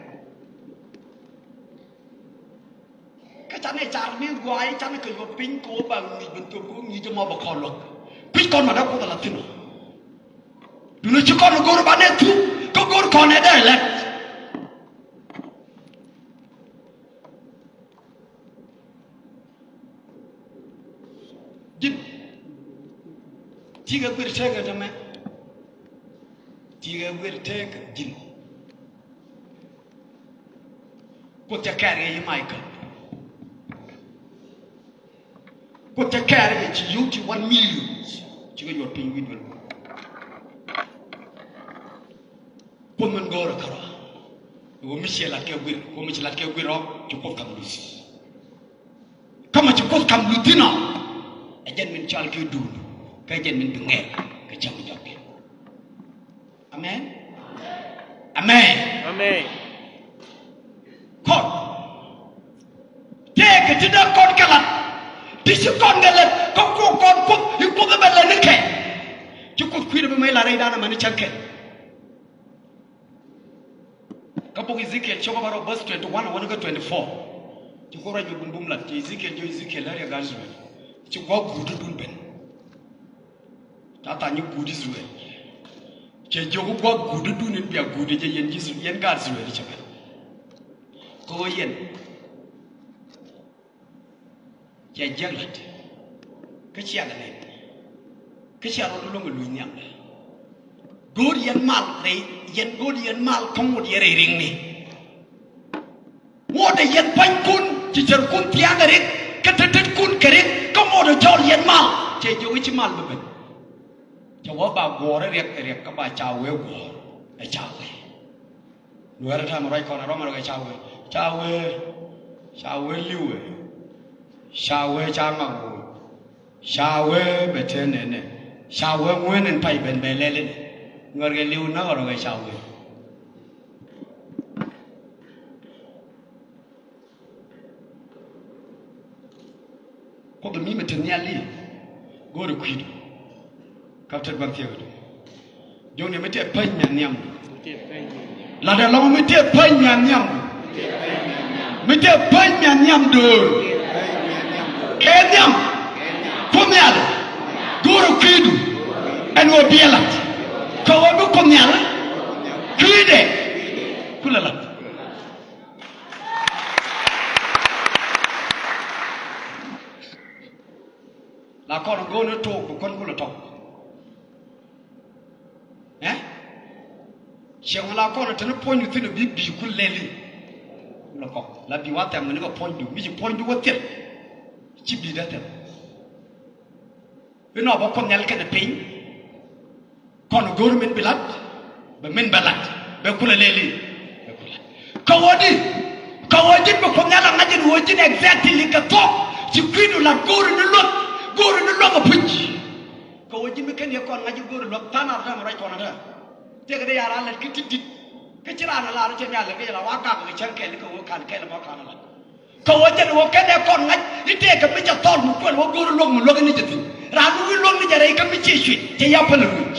Kä canɛ car ni guay canɛ kɛ yuɔp piny kɛ wä ba ŋi̱i̱c ben thop kɛ wä ŋi̱i̱c ɛmɔ bɛ kɔn luäk. Kui̱c kɔn ma dee Kuoth ala thi̱n ɔ. Duundɛ ci kɔn go̱r banɛ thuk kä go̱r kɔn ɛ dee lɛt. Ji̱n. Cikɛ guir tëëkɛ tämɛ. Cikɛ guir tëëkɛ ji̱n. Kuoth cɛ kɛɛr kɛ yi Michael. Kuoth cɛ kɛɛr kɛ ci yio̱w ti one million. Cikɛ yuɔt piny wi̱i̱ duel. Kuoth min go̱o̱rä kärɔa. Ɣöö mi ciɛ lat kɛ guir, ɣöö mi ci lat kɛ guir ɔ, ci Kuoth kam luth. Kä mi ci Kuoth kam luth thi̱n ɔ, ɛ jɛn min cɔal kɛ duun, kä ɛ jɛn min bi ŋɛɛl kɛ cäŋ jɔk. Amen. Amen. Amen. Kɔn. Tëëkɛ ti dee kɔn kɛ lat. Ti ci kɔn kɛ lat kä kuɔk kɔn Kuoth i̱ Kuoth i̱ bɛ lat ni kɛ. Ci Kuoth kui̱dɛ bi mɛ lat rɛydan amäni cäŋ kɛ. Kä bok Ezekiel cio̱k kä bärɔw verse twenty one wä ni kä twenty four. Ci Kuoth ruac bi bum bum lat ci Ezekiel jiök Ezekiel lär yɛ gat Israel. Ci gua̱a̱k guut dun ben. Ca tha̱a̱ŋ ni guut Israel. Cɛ jiök gua̱a̱k guut dun in bia guut jɛ yɛn ji̱ Israel, yɛn gat Israel cɛ ben. Kɛ ɣöö yɛn. Cɛ jiäk la̱t kä ciakɛ nɛn. Cia rɔɔdu lo̱ŋ ɛ luny nhiamdɛ. Go̱o̱r yɛn mal rɛy, yɛn go̱o̱r yɛn mal kä ŋot yɛn rɛy riŋni. Ŋotdɛ yɛn pua̱nykun, ci cärkun thia̱a̱ŋ kɛ rik, kä tetetkun kɛ rik, kä ŋotdɛ cɔl yɛn mal. Cɛ jiök i̱ ci mal bɛ ben. Cɛ wä ba guɔ̱ɔ̱r i̱ riɛk, i̱ riɛk kä ba ca wee guɔ̱ɔ̱r, ɛ ca wee. Luɛɛrɛ täämɛ ruac kɔn ɛ rɔmɛ rɔ kɛ ca wee, ca wee, ca wee li̱wɛ, ca wee ca ŋak wee, ca wee bɛ tëë nɛnɛ, ca wee ŋueen in pay ben bɛ lɛl in. Ŋuɛ̈r kɛ li̱w näk rɔ kɛ ca wee. Kuoth mi mi te nhial i̱ go̱o̱rɛ kui̱du. Kap tet gua̱n thiek adu. Jɔkni mi tëë päny mia̱n nhiamdu. Latdɛ lɔ̱ŋ mi tëë päny mia̱n nhiamdu. Mi tëë päny mia̱n nhiamdu. Kɛ nhiam. Kuoth nhial. Go̱o̱rɛ kui̱du. Ɛn ɣöö biɛ lat. Kɛ ɣöö bi kuoth nhial. Kui̱dɛ. Kulɛ lat. La kɔn go̱o̱r ni tok bi kuän kulɛ tɔk. Ɛ? Cieŋ la kɔn te ni puɔ̱nydu thi̱n bi bi kulɛ lɛli. Kulɛ kɔk la bi wa thɛm ni kɛ puɔ̱nydu mi ci puɔ̱nydu wä thil. Ci bi dee thil. Inɔ bä kuoth nhial kɛnɛ piny. Kɔn go̱o̱r min bi lat bɛ min bɛ lat bɛ kulɛ lɛli. Bɛ kulɛ kä ɣöö di kä ɣöö ji̱n bi kuoth nhial a ŋa̱c in ɣöö ji̱n exactly kɛ thuɔ̱k. Ci kui̱du lat go̱o̱r in luäk go̱o̱r in luäk a puc. Kä ɣöö ji̱n bi kɛn yɛ kɔn ŋa̱c in go̱o̱r in luäk tha̱a̱ŋ a tɛm ruac kɔn a tɛm. Tëëkɛ di yaar a lɛt ki ti di̱t kä ci raan a lar cɛ nhial kɛ jɛ la wa gak kɛ cäŋ kɛl kɛ ɣöö ka̱n kɛl mɔ ka̱n a lat. Kä wä jɛn wä kɛn ɛ kɔn ŋa̱c i̱ tëëkɛ mi cɛ thɔl mi kuɛl wä go̱o̱r luäŋ mi luäŋ ni jɛ thi̱n. Raan mi wi̱i̱ luäŋ ni jɛ rɛy kä mi ciɛ cui̱c cɛ ya päl ruec.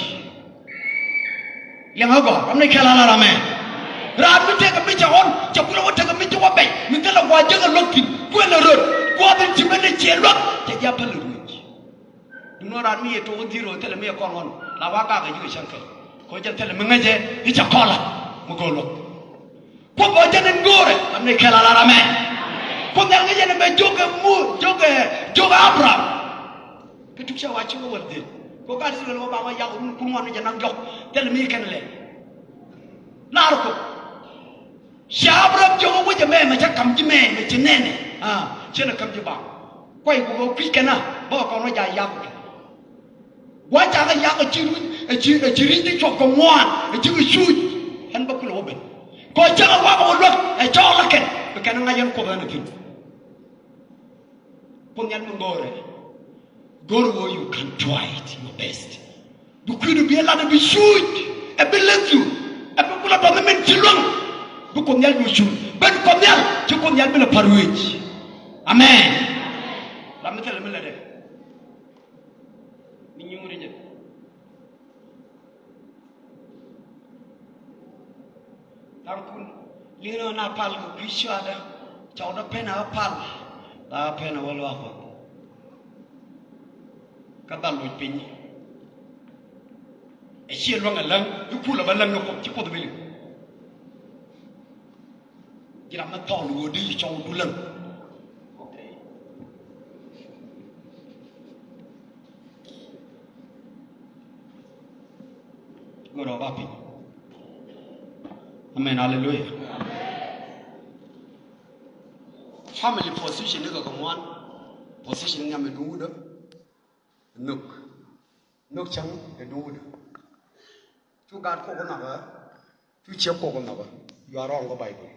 Liɛŋ ɛ gɔ̱r ram ni kɛl a la ram ɛ. Raan mi tëëkɛ mi cɛ ɣɔn cɛ kulɛ wä tekɛ mi ci wä bɛc mi thilɛ gua̱a̱c jek ɛ luäk thi̱n kuɛl ɛ röt gua̱a̱th in ci ben ɛ ciɛ luäk cɛ ya päl ruec. Duŋni raan mi yɛ tok dhiro thilɛ mi yɛ kɔn ɣɔn la wa gak ɛ ji̱ kɛ cäŋ kɛl. Kɛ jɛn thilɛ mi ŋäcɛ i̱ cɛ kɔlä mi go̱o̱r luäk. Kuoth bä jɛn in go̱o̱rɛ ram ni kɛl a la ram ɛ. Kuoth nhial ŋäcɛ ni mɛ jiök ɛ mu jiök ɛ jiök ɛ Abraham. Kɛ tuk cɛ wa ci wä wäl dhil kɛ gat Israel wä ba wä yak run kun ŋuan ni jɛ naŋ jɔk thilɛ mi kɛn lɛ. Lar Kuoth. Ci Abraham jiök wec ɛmɛ mɛ cä kam ji̱ mɛ mɛ ci nɛnɛ. Ciɛ nɛ kam ji̱ bam. Kuay ku bä kui̱c kɛn a bä kɛ kɔn wä ja̱ yak kɛ. Gua̱c cakɛ yak ɛ ci ruc ɛ ci ɛ ci ri̱c ti cuɔp kɛ ŋuan ɛ ci kɛ cuuc. Ɛn bä kulɛ wä ben kɔ cakɛ wak wä luäk ɛ cɔɔl ɛ kɛn. Bi kɛn ɛ ŋa̱c ɛn Kuoth ɛn ɛ thi̱n. Kuoth nhial mi go̱o̱rɛ. Go̱o̱r ɣöö you can try it your best. Bi kui̱du bi ɛ lat ɛ bi cuuc ɛ bi leth you ɛ bi kulɛ tɔth min ci luäŋ. Bi Kuoth nhial bi cuuc ben Kuoth nhial ci Kuoth nhial bi lɛ pa̱r wec. Amen. Ram mi thilɛ mi lɛ dɛ mi nyuŋ ri jɛ. Tha̱a̱ŋkun li̱ŋ ni ɣän a pal kɛ kui̱ cua̱dä cɔwdä pen a pal la pen a wä luaak Kuɔth. Kä dhal loc piny ɛ ciɛ luäŋ a läŋ i̱ kulɛ bä läŋ ni Kuoth ci Kuoth bi li̱ŋ. Ji̱ ram mi thɔɔl wä di cɔw du läŋ. Go̱rɛ ɔ ba piny. Amen, hallelujah. Family position ni kɛ kɛ ŋuan. Position ni amɛ duŋ wudä. Nhök. Nhök cäŋ ɛ duŋ wudä. Cu gaat kok nhɔkä. Cu ciek kok nhɔkä. You are wrong kɛ Bible.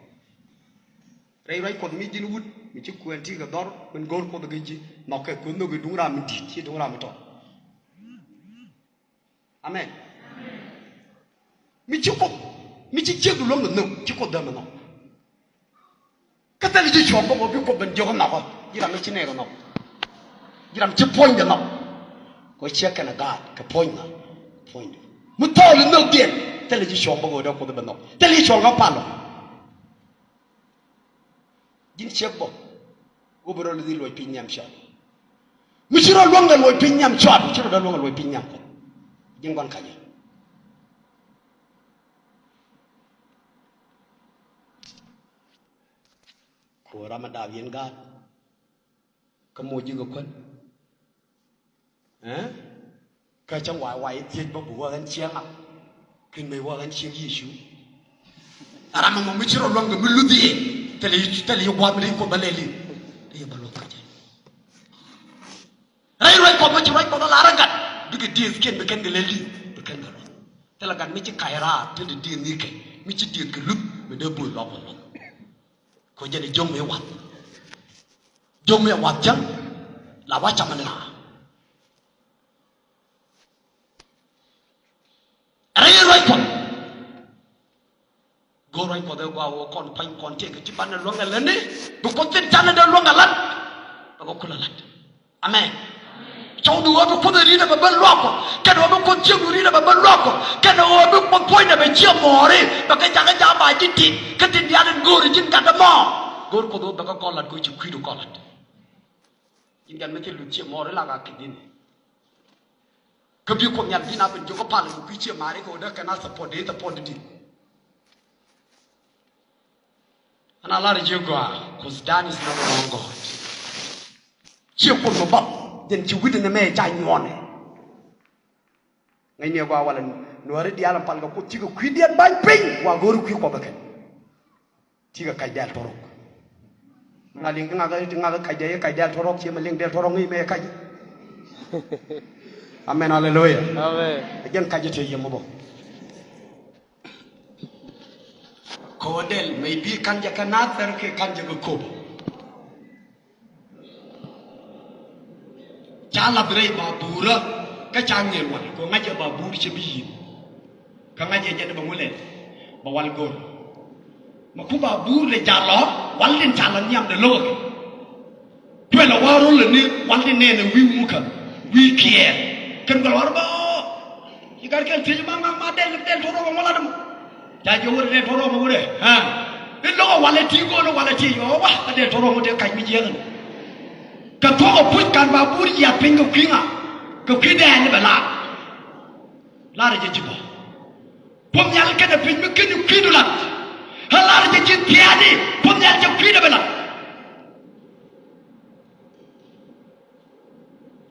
Rɛy ruac Kuɔth mi ji̱n wut mi ci kuɛn ti kɛ dhɔr min go̱o̱r Kuoth kɛ ji̱ nhɔkɛ kɛ nhök i̱ duŋ ram mi di̱i̱t ci duŋ ram mi tɔt. Amen. Mi ci Kuoth mi ci ciek du luäŋ kɛ nhök ci Kuoth dämɛ nhɔk. Kä thilɛ ji̱ cuɔ̱ɔ̱ŋ bä ɣöö bi Kuoth ben jiök nhɔkä ji̱ ram mi ci nɛɛk nhɔk. Ji̱ ram ci puɔ̱nydɛ nhɔk. Kɛ ciek kɛnɛ gaat kɛ puɔ̱ny nhɔk puɔ̱nydɛ mi thɔɔl in nhökdiɛn. Thilɛ ji̱ cuɔ̱ɔ̱ŋ bä ɣöö dee Kuoth ben nhɔk thilɛ ji̱ cuɔ̱ɔ̱ŋ kä pal ɔ. Ji̱n ciek bä ɣöö bi rɔ lɛ dhil luɔc piny nhiam cɔal. Mi ci rɔ luäŋ lɛ luɔc piny nhiam cɔal mi ci rɔ dee luäŋ lɛ luɔc piny nhiam Kuɔth. Ji̱n gua̱n ka̱nyɛ. Kɛ ɣöö ram mi daap yɛn gaat kä moc ji̱ kɛ kuän. Ɛ Kä cä way way thiec bä bi wä ɣän ciek ŋa. Kin mëë wä ɣän ciek Yecu. Ram ɛmɔ mi ci rɔ luäŋ kɛ mi luth i̱. Thilɛ i̱, thilɛ i̱ gua̱a̱th mi ri Kuoth bä lɛl i̱. Ri bä luth kɛ jɛ. Rɛy ruac Kuɔth mi ci ruac Kuɔth a lar ɛ gat. Bikɛ dieth kiɛn bi kɛn kɛ lɛl i̱. Bi kɛn kɛ luth. Thilɛ gat mi ci kac raar, thilɛ dieth ni kɛ. Mi ci dieth kɛ luth, mi dee bo̱o̱th luaak Kuɔth luth. Kɛ jɛn i̱ jiök mi wath. Jiök mi wath cäŋ. La wa cam ni na. Rɛy ruac Kuɔth. Go̱o̱r ruac Kuɔth ɛ gɔaa wä kɔn pa̱ny kɔn tëëk ti banɛ luäŋ ɛ lätni. Bi Kuoth thi̱n canɛ dee luäŋ ɛ la̱t. Bɛ kɛ kulɛ la̱t. Amen. Cɔw bi wä bi Kuoth ɛ ri̱t ɛ bɛ ben luaak Kuɔth. Kɛn wä bi Kuoth ciek wä ri̱t ɛ bɛ ben luaak Kuɔth. Kɛn wä bi Kuoth puɔ̱nydɛ bɛ ciek mɔɔri. Bɛ kɛ jakä ja̱a̱m ba ji̱ tit. Kä tin diaal in go̱o̱ri ji̱n gat ɛmɔ. Go̱o̱r Kuoth wä bɛ kɛ kɔn la̱t kɛ ci kui̱du kɔn la̱t. Ji̱n gat mi thil luth ciek mɔɔri la ka kɛ ji̱n. Kä bi Kuoth Nhial bi na ben jiök kä pal kɛ kui̱ ciek mɔɔri kɛ wä dee kɛn a support dee support di. Ɛn a lar ji̱ gɔaa, 'cause Dan is not a wrong God. Ciɛ Kuoth mi bath, jɛn ci wi̱cdɛ ni mɛ ca nyuɔnɛ. Ŋäcni ɛ gɔaa walɛ nuääri diaal ɛn pal kɛ Kuoth cikɛ kui̱diɛn ba̱ny piny, wa go̱o̱ri kui̱ Kuɔth ɛ kɛn. Cikɛ kac dɛl tɔrɔk. Ŋa liŋ ŋa kä, ŋa kä kac dɛl, kac dɛl tɔrɔk, ciɛ mɛ liŋ dɛl tɔrɔk ŋi̱i̱c mɛ kac. Amen, haleluya. Amen. Ɛ jɛn kac ɛ tëë yɛ mɔ bä. Kɛ ɣöö dɛl, maybe ka̱n jɛ kä Nathɛr kiɛ ka̱n jɛ kä Kobo. Ca lath rɛy baburä, kä ca ŋi̱el wal, kɛ ɣöö ŋa̱cɛ babur cɛ bi yi̱n. Kä ŋa̱cɛ jɛn bɛ ŋulɛ, bɛ wal go̱r. Mɛ ku babur lɛ jalɔ, wal tin ca lɔ nhiam dee lo̱k. Kuɛlɛ wa̱a̱ rol lɛ ni wal ti nɛɛnɛ wi̱i̱ mukä wi̱i̱ kiɛɛr. Kɛn kuɛlɛ wa̱a̱ rol bä. Ci gat kɛl thiec ma ma ma dɛl dɛl tɔrɔ ma lat mɔ. Ca jiɛ wurɛ dɛl tɔrɔ ma wurɛ. Ha. I̱ lo̱k a walɛ ti go̱o̱n walɛ ti yɔ wa a dɛl tɔrɔ ma dee kac mi jiɛk ni. Kɛ thuɔ̱k a puc kan ba bur yiath piny kɛ kui̱ ŋa. Kɛ kui̱ dɛɛn ni bɛ laar. Laar a jɛ ji̱ bä. Kuoth Nhial kɛnɛ piny mi keni kui̱du lat. Ɛ lar jɛ ji̱ thiaani Kuoth Nhial jɛ kui̱dɛ bi lat.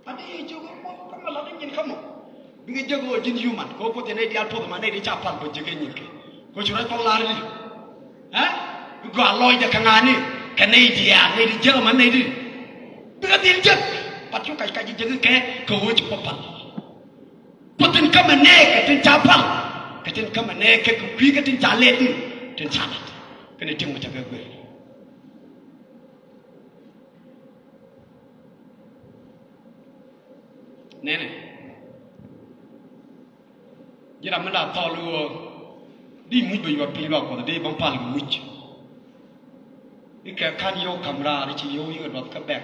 Ati yɛ jiök ɛ Kuoth kä mɛ lat i̱ nyin kä mɔ. Bikɛ jiök ɛ ɣöö ji̱n human kɛ ɣöö Kuoth yɛ nɛy diaal puɔth ɛma nɛy di ca pal bä ji̱ kɛ nyin kɛ. Kɛ ɣöö ci ruac Kuɔth lar i̱di. Ɛ? Gɔaa lɔcdɛ kɛ ŋa̱a̱ni kɛ nɛy diaal nɛy di jiäk ɛma nɛy di. Bikɛ dhil jiäk. But cu kac kac ji̱ jiäk kɛ kɛ ɣöö ci Kuoth pal. Ku tin kä mɛ nɛɛkɛ tin ca pal kɛ tin kä mɛ nɛɛkɛ kɛ kui̱ kɛ tin ca lɛt ni tin ca lɛt kɛnɛ ti̱ŋ mɛ ca kɛ guer. Nɛnɛ ji̱ ram mi la thɔl i̱ ɣöö di muc bɛ yuɔt piny luak Kuɔth di bä pal kɛ muc. I̱ kɛ ka̱n yio̱w ka̱m raar i̱ ci yio̱w yikɛ duɔth kä bɛk.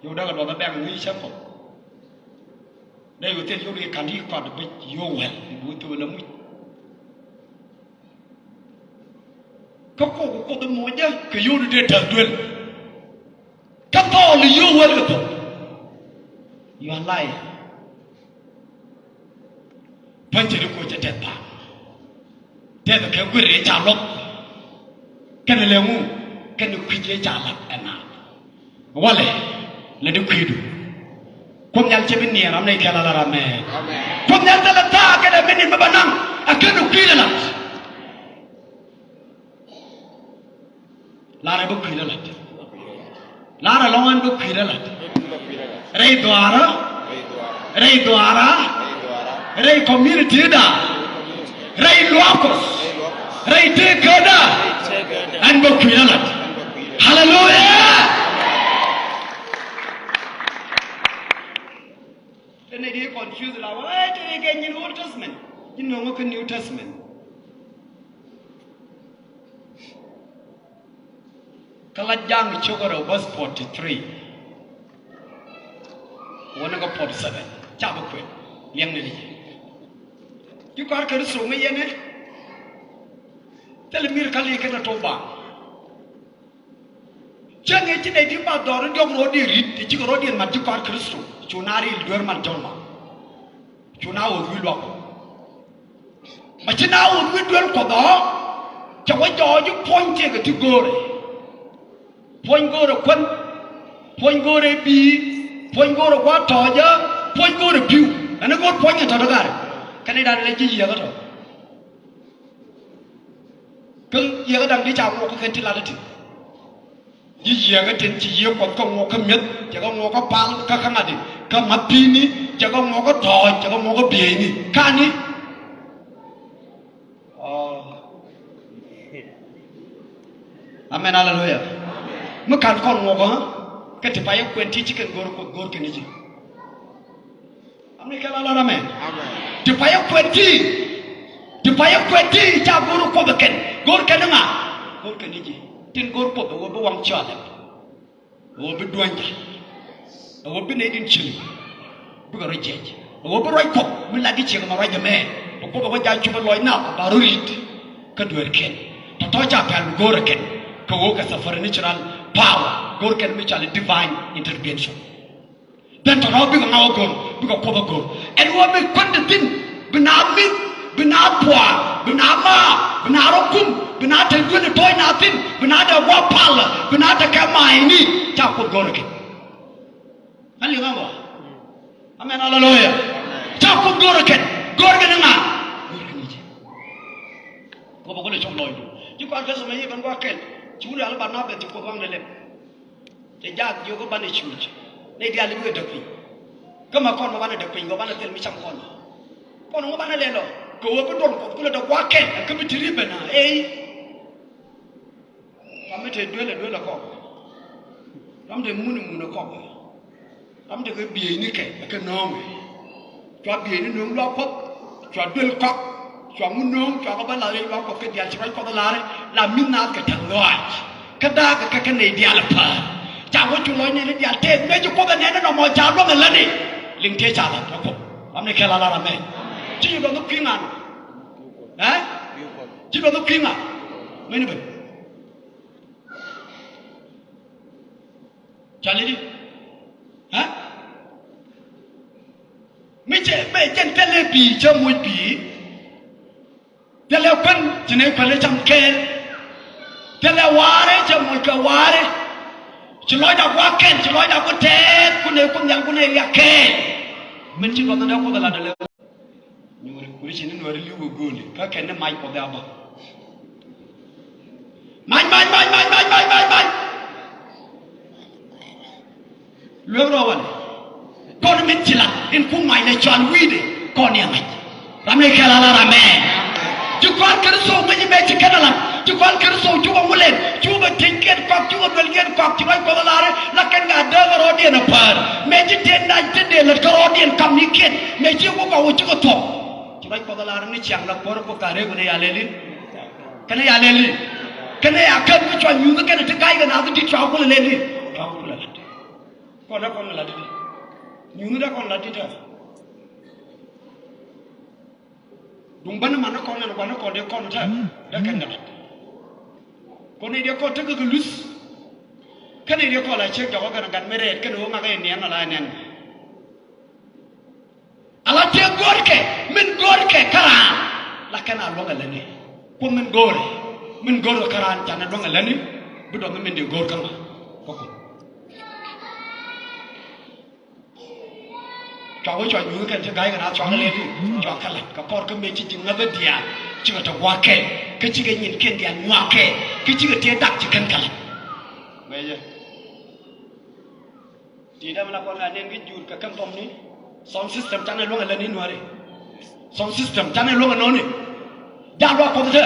Yio̱w däkɛ duɔth kä bɛk ŋi̱i̱c cä Kuɔth. Dee yio̱w thil yio̱w di ka̱n di kɔt bi yio̱w wɛl i̱ bi wä thöö la muc. Kä kok kok Kuoth i̱ mucä kɛ yio̱w di dee täth duel. Kä thɔɔl i̱ yio̱w wɛl kɛ thok. You are lying. Pua̱ny cɛ ri koc cɛ tɛth pa̱a̱m. Tɛth kɛ guir i̱ ca luɔth. Kɛnɛ lɛ ŋu kɛnɛ kui̱c i̱ ca la̱t ɛna. Walɛ lɛ di kui̱du. Kuoth Nhial cɛ bi niɛɛr ram nɛy kɛl ala ram mɛ. Kuoth Nhial thilɛ thaak kɛnɛ mi ni̱n mi ba naŋ a kɛnɛ kui̱dɛ la̱t. Larɛ bä kui̱dä la̱t. Larɛ lɔ̱ŋ ɛn bä kui̱dä la̱t. Rɛy dhuaarä. Rɛy dhuaarä. Rɛy community da. Rɛy luaak Kuɔth. Rɛy tekädä. Ɛn bä kui̱dä la̱t. Haleluya. Tene di confuse la wä, eh, tene kɛ nyin Old Testament. Nyin nöŋä kä New Testament. Kä la Ja̱a̱ŋ cio̱k rɛw verse forty three. Wä ni kä forty seven. Ca bä kuɛn. Liɛŋni ni. Ji̱ kɔaar Kritho ŋäc yɛn ɛ. Thilɛ mir kä li kɛn a to̱ ba. Cä ŋi̱i̱c ci nɛy ti ba dhɔr in diɔ̱k rɔ̱diɛn ri̱t ti cikɛ rɔ̱diɛn mat ji̱ kɔaar Kritho. Cu na ril duer mal jɔl ma. Cu na ɣöth wi̱i̱ luaak Kuɔth. Ma ci na ɣöth wi̱i̱ duel Kuɔth ɔ. Cɛ wä jɔɔc i̱ puɔ̱ny tëëkɛ ti go̱o̱rɛ. Puɔ̱ny go̱o̱rɛ kuän. Puɔ̱ny go̱o̱rɛ bi̱i̱. Puɔ̱ny go̱o̱rɛ gua̱a̱th tɔ̱ɔ̱cä. Puɔ̱ny go̱o̱rɛ pi̱w. Ɛn ɛ go̱o̱r puɔ̱ny ɛ tɔ̱ dɔ̱ gari. Kɛn i̱ da̱n ilɛ ji̱ yiëëkä tɔ̱. Kä yiëëkä da̱ŋ di ca ŋuɔk kä kɛn ti lat ɛ ti. Ji̱ yiëëkä tin ci yiëë Kuɔth kä ŋuɔk kä mi̱eth, cɛ kɛ ŋuɔk kä pal kä kä ŋa̱di, kä ma̱th pi̱i̱ni, cɛ kɛ ŋuɔk kä tɔ̱ɔ̱c, cɛ kɛ ŋuɔk kä bieyni. Kani. Ɔ. Amen, aleluya. Mi kan kɔn ŋuɔk, kä ti payä kuɛn ti ci kɛn go̱o̱r Kuoth go̱o̱r kɛn ji̱. Am ni kɛn a lar amen. Amen. Ti payä kuɛn ti. Ti payä kuɛn ti ca go̱o̱r Kuoth kɛn. Go̱o̱r kɛn ŋa? Go̱o̱r kɛn ji̱. Tin go̱o̱r Kuoth ɛ wä bi waŋ cɔalɛ. Ɛ wä bi duɔ̱ny. Ɛ wä bi nɛy din cil. Bikɛ rɔ jiɛc. Ɛ wä bi ruac Kuɔth mi lat di ciek ma ruac ɛmɛ. Bi Kuoth ɛ wä ja cupɛ lɔc nath ba rɔ ri̱t. Kä dueerkɛn. Tɔ̱tɔ̱ ca pɛl bi go̱o̱r kɛn. Kɛ wä kɛ supernatural power. Go̱o̱r kɛn mi cɔal divine intervention. Then tɔ̱tɔ̱ bikɛ ŋa wä go̱r, bikɛ Kuoth wä go̱r. Ɛn wä mi kuändɛ thi̱n, bi na mi̱th, bi na thuaar, bi na maak, bi na rɔ kum, bi na te duel tɔ̱ɔ̱c na thi̱n, bi na dee gua̱a̱p pal, bi na te kɛ ma̱a̱cni, ca Kuoth go̱r kɛn. Ŋa liŋ ŋa bä? Amen, aleluya. Ca Kuoth go̱r kɛn, go̱r kɛn ŋa? Go̱r kɛn ji̱. Kuoth bä go̱r lɛ cɔm lɔcdu. Ji̱ kɔaar kɛ thomɛ yiëë ben gua̱a̱k kɛl, ci wut rial banɛ beth ci Kuoth waŋdɛ lɛp. Cɛ jaak jiök kä banɛ cuuc. Nɛy diaal i̱ bikɛ däk piny. Kä ma kɔn ma banɛ däk piny kɛ banɛ thil mi cam kɔn. Kɔn ŋu banɛ lɛl ɔ kɛ ɣöö bi duɔl Kuɔth kulɛ däk gua̱a̱k kɛl ɛ kä bi ti ri̱p ben a ey. Ram mi te duel ɛ duel ɛ kɔk. Ram te mun ɛ mun ɛ kɔk. Ram tekɛ bieyni kɛ ɛ kɛ nööŋɛ. Cua bieyni nööŋ luaak Kuɔth, cua duel kɔk, cua ŋu nööŋ, cua kɛ bä la̱r i̱ luaak Kuɔth kɛ diaal ci ruac Kuɔth ɛ la̱r i̱ la mi̱th naath kɛ tɛ̈th lɔaac. Kä da̱a̱kɛ kɛ kɛ nɛy diaal ɛ päär. Ca wä cu lɔc nɛɛni diaal tëëk mëë ci Kuoth ɛ nɛn ɛnɔ mɔ ca luäŋ ɛ lätni. Liŋ tëë ca la̱t ɛ Kuoth. Ram ni kɛl a la̱r amɛn. Ci ci duɔth ni kui̱ ŋa̱n. Ɛ? Ci duɔth ni kui̱ ŋa̱n. Mëni ben. Cɔal i̱di? Ɛ? Mi cɛ, mi cɛ thilɛ bi̱i̱ cɛ moc bi̱i̱. Thilɛ kuän ci nɛy kuän i̱ cam kɛɛl. Thilɛ wa̱a̱ri cɛ moc kɛ wa̱a̱ri. Ci lɔcda gua̱a̱k kɛl, ci lɔcda gua̱a̱k tɛɛth, kun nɛy kun nhial kun nɛy liak kɛɛl. Min ci luɔth ni dee Kuoth ɛ lat ɛ lɛ. Nyuuri kuri ci ni nuɔri li̱w kɛ gööli kä kɛn ni mac Kuɔth ɛ a bä. Mac, mac, mac, mac. Luek rɔ wal. Kɔn min ci lat in ku mac lɛ cɔal wi̱i̱dɛ kɔn ni a mac. Ram ni kɛl a la ram mɛ. Ci kɔn Kritho ŋäc mɛ ci kɛn a lat. Ci kɔn Kritho cukɛ wulɛn, cukɛ tiec kiɛn kɔk, cukɛ duel kiɛn kɔk, ci ruac Kuɔth a lar la kɛn ka dee kɛ rɔɔdiɛn a päär. Mɛ ci tëë nac te dee lät kä rɔɔdiɛn kam ni kiɛn. Mɛ ci wä kɔk wä cukɛ thuɔ̱k. Ci ruac Kuɔth a lar ni ciaŋ la kuäär Kuɔth ka rek wä ni ya lɛli. Kɛn ya lɛli. Kɛn ya kɛn mi cua nyuuth kɛn ti ga̱y kɛ naath ti cua kulɛ lɛli. Cua kulɛ lat. Kɔn dee kɔn lat ti. Nyuuth dee kɔn lat ti tɛ. Duŋ bäni man ni kɔn ɛn gua̱n ni kɔn dee kɔn tɛ. Dee kɛn kɛ lat. Kɔn ni dee kɔn tekɛ kɛ luth. Kɛn ni dee kɔn la ciek jɔk kɛn gat mi rɛɛt kɛn ɣöö ŋak in niɛn ala in niɛn. Ala tëë go̱o̱rkɛ, min go̱o̱rkɛ kä raan. La kɛn a luäŋ ɛ lätni. Kuoth min go̱o̱rɛ, min go̱o̱rkɛ kä raan canɛ luäŋ ɛ lätni. Bi dɔth ni min dee go̱o̱r kä ŋa? Kä Kuoth. Cua wee cua nyuuth kɛn ti ga̱y kɛ na cua kɛ lɛli. Cua kɛ la̱t kɛ kɔr kä mëë ci ji̱ ŋäthä diaal. Cikɛ te gua̱a̱k kɛl. Kä cikɛ nyinkiɛn diaal nyuak kɛɛl. Kä cikɛ tëë dak ci kɛn kɛ la̱t. Ŋäcɛ. Ti dee mi la kɔn ka nɛn ki jur kɛ kɛn thɔmni. Sound system canɛ luäŋ ɛ lätni nuäri. Sound system canɛ luäŋ ɛ nɔni. Jaa luaak Kuɔth te.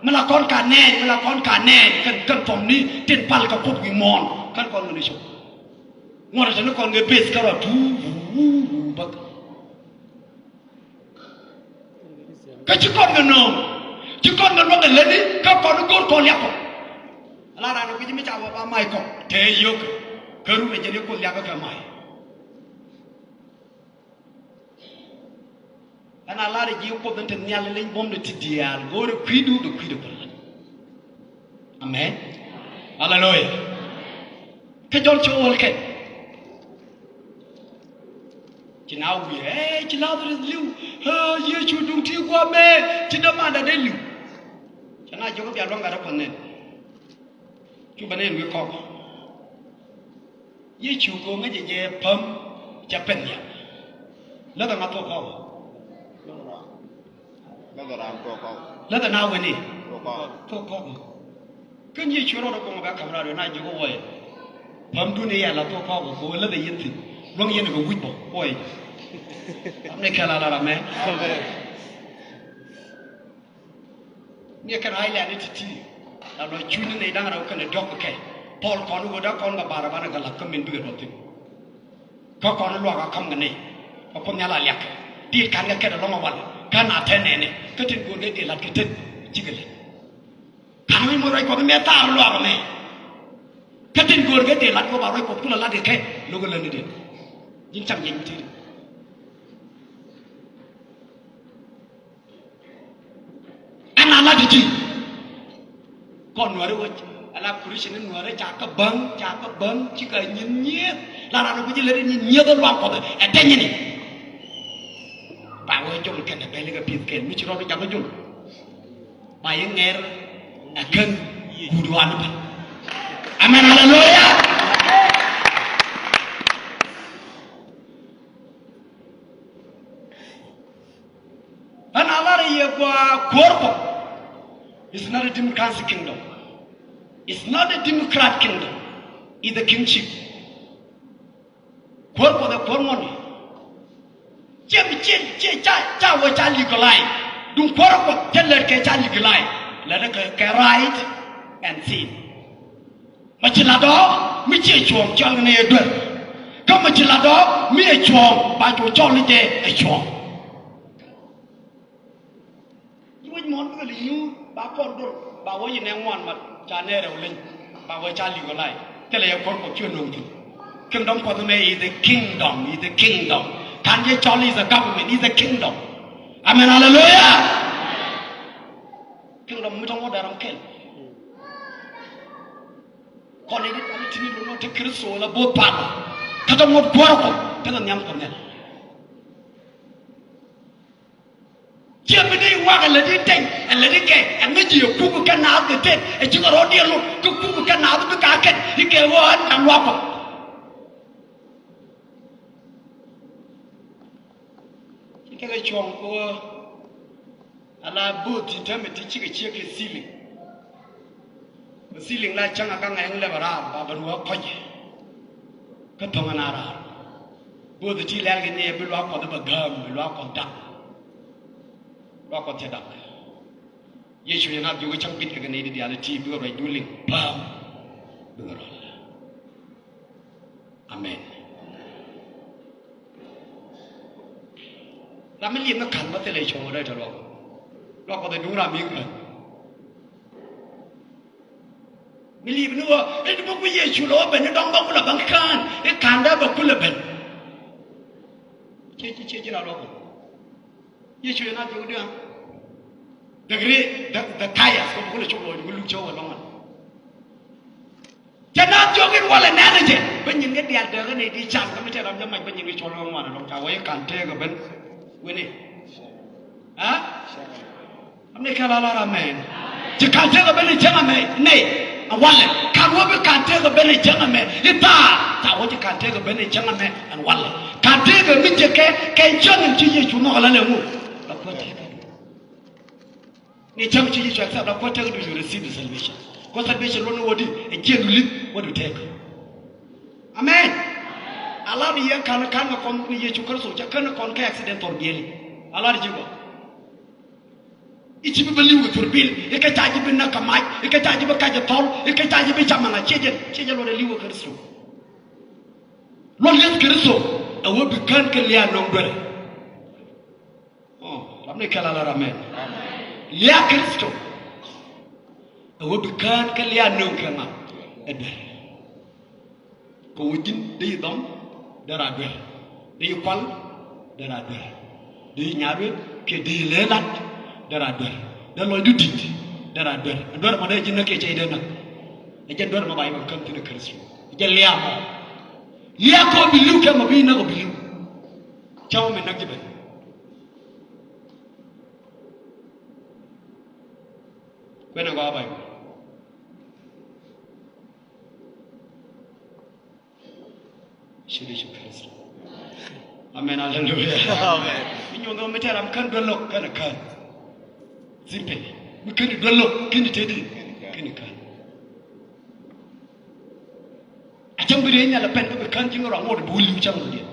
Mi la kɔn ka nɛn, mi la kɔn ka nɛn kɛn, kɛn thɔmni tin pal kɛ Kuoth wi̱i̱ muɔ̱ɔ̱n. Kɛn kɔn ŋuni cop. Ŋuɔ̱t ɛ te ni kɔn kɛ bass kärɔa tuu, wuu, wuu, bäk. Kä ci kɔn kɛ nööŋ, ci kɔn kɛ luäŋ ɛ lätni, kä kɔn go̱o̱r kɔn liak kɔ. Ala raan ɛ guic mi ca wä ba mac kɔ, te yio̱k, kä run ɛ jɛn i̱ Kuoth liak kɛ mac. Ɛn a lar ɛ ji̱ Kuoth in te nhial ɛ leny buɔ̱mdɛ ti diaal, go̱o̱rɛ kui̱du, dee kui̱du kɔn la̱t. Amen. Aleluya. Kä jɔl ci wä wäl kɛn. Ci na wi̱i̱, ee, ci Lazarus li̱w. Ee, Yecu duŋ ti gua̱a̱mɛ, ci dämanda dee li̱w. Ci na jiök i̱ bia luäŋ gat ɛ Kuɔth nɛn. Cu bɛ nɛn wi̱i̱ kɔk. Yecu kɛ ɣöö ŋäcɛ jɛ päm, cɛ pɛn nhial. Läthɛ ŋa thuɔ̱k kɔk? Läthɛ raan thuɔ̱k kɔk. Läthɛ na weni? Thuɔ̱k kɔk. Thuɔ̱k kɔk. Kä Yecu rɔɔdɛ buɔ̱ŋ bɛ ka̱m raar yɔ na jiök wä yɛ. Pämdun i̱ yɛ la thuɔ̱k kɔk kɛ ɣöö läthɛ yɛn thi̱n. Luäŋ yɛn kɛ wi̱c bä wä yɛ. Ram ni kɛl a la ram mɛ. Ni kɛn a ilɛni ti̱ti̱. La lɔ cuny ni nɛy da̱ŋ rɛw kɛnɛ diɔ̱k kɛ kɛ. Paul kɔn i̱ ɣöö da̱k kɔn kɛ bar ɛ banɛ kɛ la̱th kä min bikɛ duɔth thi̱n. Kä kɔn luaak a ka̱m kɛ nɛy kä Kuoth Nhial a liak. Dil ka̱n kɛ kɛt ɛlɔ̱ŋ a wal kä na tɛn nɛnɛ kä tin go̱o̱r kɛ dil la̱t kɛ tet cikɛ lät. Ka̱n mi moc ruac Kuɔth mɛ thaar luaak ɛmɛ. Kä tin go̱o̱r kɛ dil la̱t kɛ ba ruac Kuɔth kulɛ la̱t kɛ kɛ lo̱k ɛ lät ni dil. Ji̱n cam jiɛc mi ti̱i̱t. Ɛn a lat ti ti. Kɔn nuäri wec ala Christian ni nuäri ca kä bäŋ ca kä bäŋ ci ka nyin nyieth. La ran ku ji̱ lät ni nyieth luaŋ Kuɔth ɛ deny ni. Ba wee jom kɛn ɛ bɛl kɛ pi̱th kɛn mi ci rɔɔd jam jom. Ba yi ŋɛr ɛ kän guud wan bä. Amen, hallelujah. Ɛn a lar yɛ gua kuäär Kuɔth. It's not a democratic kingdom. It's not a democrat kingdom. It's a kingship. Kuäär Kuɔth ɛ kuäär ŋuɔ̱tni. Ciɛ mi ciɛ ciɛ ca ca wee ca legalize. Duŋ kuäär Kuɔth cɛ lɛt kɛ ca legalize. Lɛt kɛ kɛ right and sin. Mi ci la dɔɔk mi ciɛ cuɔ̱ɔ̱ŋ cɔl ni ɛ duer. Kä mi ci la dɔɔk mi ɛ cuɔ̱ɔ̱ŋ ba cu cɔl ni jɛ ɛ cuɔ̱ɔ̱ŋ. Ci wec muɔ̱ɔ̱n bikɛ li nyuur ba kɔn dor ba wec inɛ ŋuan mat ca nɛɛrɛ wä leny ba wec ca li̱k wä lay. Thilɛ yɛ kuɔr Kuɔth cuɛ no̱o̱ŋ thi̱n. Kingdom Kuɔth mɛ is the kingdom, is the kingdom. Ka̱n jɛ cɔl is a government, is the kingdom. Amen, hallelujah. Kingdom mi tɔŋ wä dɛr ɔm kɛl. Kɔn i̱ di kɔn i̱ ti̱ni lun nɔ te Kritho la bo̱o̱th pal. Kä te ŋuɔ̱t guɔ̱r kɔ te kɛ nhiam kɔ nhial. Ciɛ bi di wak ɛ lɛ di teny ɛ lɛ di kɛ ɛ ŋäc ji̱ ɛ kuk kɛ naath kɛ tet ɛ cikɛ rɔɔdiɛn lot kä kuk kɛ naath bi ka kɛn i̱ kɛ ɣöö ɛn kan luak kɔ. Ci tekɛ cuɔ̱ŋ kɛ ɣöö ala bo̱o̱th ti täämɛ ti cikɛ ciek kɛ ceiling. Kɛ ceiling la cäŋ a gaŋ ɛŋ lɛp a raar ba ben wä kɔc. Kä tho̱ŋ ɛn a raar. Bo̱o̱th ti lɛl kɛ ni ɛ bi luaak Kuɔth bɛ gääm bi luaak Kuɔth dak. Luaak Kuɔth cɛ dak. Yecu yɛn a jiök cäŋ bit kɛ kɛ nɛy di diaal ti bikɛ ruacdu liŋ. Päm. Bikɛ ruac. Amen. Ram mi li̱em ni ka̱n bä thilɛ cuɔ̱ŋ rɛy tɔ luɔk. Luɔk Kuɔth ɛ duŋ ram mi ka̱n. Mi li̱em ni wä ɛ ti bä ku Yecu lɛ wä ben ni dɔ̱ŋ bä kulɛ bä ka̱n i̱ ka̱n dee bä kulɛ ben. Ciɛ ciɛ ciɛ ci ram luɔk. Yecu yɛn a jiök diaal. The great, the, the tires kɔ bä kulɛ cop lɔc wä luk cä wä lɔŋ an. Cɛ na jiök in walɛ nɛn jɛ bä nyin kɛ diaal dee kɛ nɛy di can kä mi tɛt ram jɛ mac bä nyin kɛ cuɔl kɛ ŋuan ɛlɔŋ ca wä i̱ ka̱n tëëk ɛ ben. Wen i̱ a am ni kɛ la lar amɛn. Ci ka̱n tëëk ɛ ben i̱ cäŋ amɛ nɛy ɛ walɛ ka̱n wä bi ka̱n tëëk ɛ ben i̱ cäŋ amɛ i̱ thaar ca wä ci ka̱n tëëk ɛ ben i̱ cäŋ amɛ ɛn walɛ. Ka̱n tëëk ɛ mi jɛ kɛ kɛ cäŋ in ci Yecu nhɔk ɛ la lɛ ŋu. La kuäär tëëk ɛ Ni cäŋ ci Yecu accept la kuäär tëk du you receive the salvation. Kuäär salvation luɔt ni wä di ɛ jiɛn du li̱th wä du tëk. Amen. A lar ni yɛn ka̱n ka̱n kɛ kɔn ni Yecu Kritho cɛ kän kɔn kɛ accident thɔr biɛli. A lar ji̱ gɔaa. I̱ ci bi bä li̱w kɛ thur bil i̱ kɛ ca ji̱ bi näk kɛ mac i̱ kɛ ca ji̱ bi kac ɛ thɔl i̱ kɛ ca ji̱ bi cam ɛŋa ciɛ jɛn ciɛ jɛn luɔt ɛ li̱w kɛ Kritho. Luɔt Yecu Kritho ɛ wä bi kän kɛ lia̱a̱ nöŋ duerɛ. Ɔ, ram ni kɛl a lar amɛn. Lia̱a̱ Kritho. Ɛ wä bi kään kä lia̱a̱ nööŋ kɛ ŋa? Ɛ duer. Kɛ wä ji̱n dee yi dhɔm dee raa duer. Dee yi kual dee raa duer. Dee yi nyaat wet kɛ dee yi lëë lat dee raa duer. Dee lɔcdu di̱t dee raa duer. Ɛ duer mɔ dee ji̱n näk kɛ cɛy dee näk. Ɛ jɛn duer mɔ ba yi kɛ kään thi̱n ɛ Kritho. Ɛ jɛn lia̱a̱ mɔ. Lia̱a̱ kɛ wä bi li̱w kɛ mɔ bi näk ɔ bi li̱w. Cä wä mi näk ji̱ ben. Kuɛn ɛ gɔaa Bayböl. Ciöt Yecu Kritho. Amen. Haleluya. Amen. Mi nyuɔn mi tɛr ram kän duel lo̱k kän kän. Simple. Mi kän duel lo̱k kän te di kän kän. A cäŋ bi riey nhial a pɛn bi kän ji̱ ŋä rɔa ŋot bi wä li̱w cäŋ rɔ diɛ.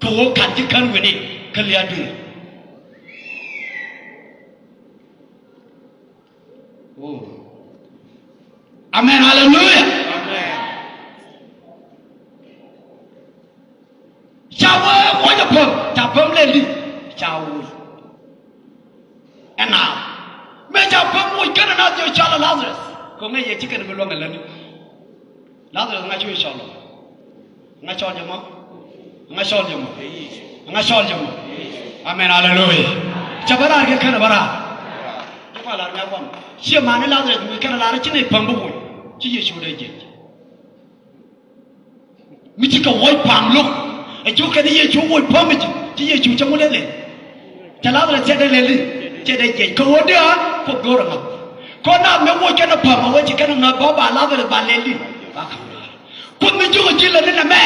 Kä wä ka̱n ji̱ kän weni kä lia̱a̱ duël. Oh. Amen, haleluya. Amen. Ca wee moc a päm, ca päm lɛli, ca woc. Ɛn a mëë ca päm moc kɛnɛ na jɛ cɔl Lazarus. Kɛ ŋäc yɛ ci kɛn bi luäŋ ɛ lätni. Lazarus ŋa cu cɔl ɔ? Ŋa cɔl jɛ mɔ? Ŋa cɔl jɛ mɔ? Ŋa cɔl jɛ mɔ? Amen, haleluya. Cɛ bä raar kɛ kɛn bä raar. Jɛ kɔn lar ŋa guam. Ciɛ mani Lazarus mi kɛn lar ci ni päm bi woc. Ci Yecu dee jiɛc. Mi ci kɛ woc pa̱a̱m lo̱k. Ɛ cu kɛn Yecu woc päm mi ci, ci Yecu cɛ ŋu lɛ lɛ. Cɛ Lazarus cɛ dee lɛli, cɛ dee jiɛc. Kɛ ɣöö dee a Kuoth go̱o̱r ɛmɔ. Kɔn naath mëë woc kɛn ɛ päm ɛ wee ci kɛn ɛ ŋäth bä ba Lazarus ba lɛli. Ba ka̱m raar. Kuoth mi jiök ɛ ji̱ lätni nɛmɛ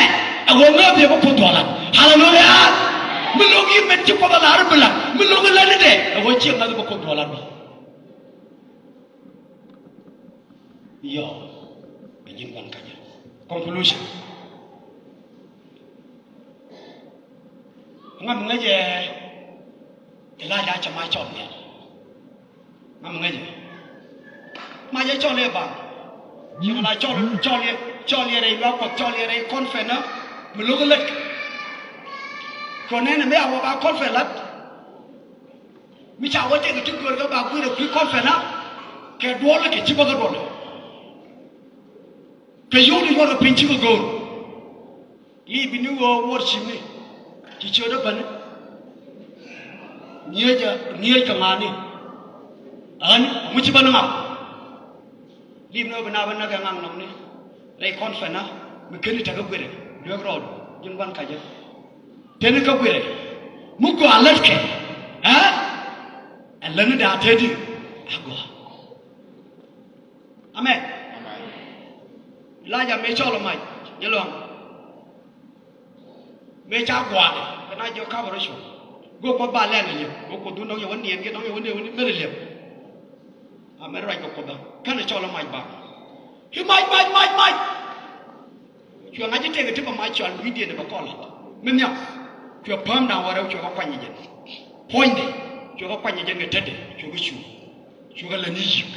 ɛ ɣöö ŋäth yɛ bä Kuoth duɔlan. Haleluya. Mi lo̱k i̱ mɛn ci Kuoth ɛ lar i̱ bi la̱t. Mi lo̱k i̱ lätni dɛ ɛ ɣöö ciɛ ŋäth bä Kuoth duɔlan bä. Yɔ. Bɛ ji̱n gua̱n ka̱nyɛ. Conclusion. Ŋa mi ŋäcɛ Elijah cɛ mac cɔl nhial. Ŋa mi ŋäcɛ. Mac cɛ cɔl i̱ baŋ. Ci ŋa la cɔl, cɔl yɛ, cɔl yɛ rɛy luaak Kuɔth, cɔl yɛ rɛy conference mi lo̱k i̱ lät. Kɛ ɣöö nɛnɛ mi a wä ba conference la̱t. Mi ca wä tëk ti göör kɛ ba gui̱r ɛ kui̱ conference kɛ duɔl kɛ ci bä kɛ duɔl. Kɛ yio̱w di nyuɔr kɛ piny ci kɛ go̱o̱r. I̱ bi ni ɣöö worship ni ci ciötdä bäni. Ŋi̱eec ɛ, ŋi̱eec kɛ ŋa̱a̱ni. Ɣän ŋu ci bäni ŋa̱a̱. Li̱i̱p ni ɣöö bi na bä näk ɛ ŋa̱ŋ nɔmni rɛy conference mi ken i̱ tekɛ guirɛ lueek rɔɔdu ji̱n gua̱n kacä. Teni kä guirɛ mi gɔaa lätkɛ ɛ ɛ lätni da̱a̱ tëëdi a gɔaa. Amen. Elijah mëë cɔl ɛ mac jɛ luaŋ. Mëë ca gua̱a̱dɛ kɛ na jiök ka̱pɛ rɔ cuɔ̱ŋ. Go̱o̱k Kuoth ba lɛl ɛ liɛp. Go̱o̱k Kuoth wun dɔ̱ŋ yɛ wä niɛn kiɛ dɔ̱ŋ yɛ wä niɛn wä ni mɛr ɛ liɛp. Amɛn ruac kɛ Kuoth bä känɛ cɔl ɛ mac ba. Ci mac mac mac mac. Cuɛ ŋa̱c i̱ tëëkɛ ti bɛ mac cɔal wi̱i̱diɛn ɛ bɛ kɔl. Mi nhiam cuɛ pääm da̱ŋ wä rɛw cuɛ kɛ kuany ɛ jɛn. Puɔ̱nydɛ cuɛ kɛ kuany ɛ jɛn kɛ tetdɛ cuɛ kɛ cuup. Cuɛ kɛ lätni yi̱k.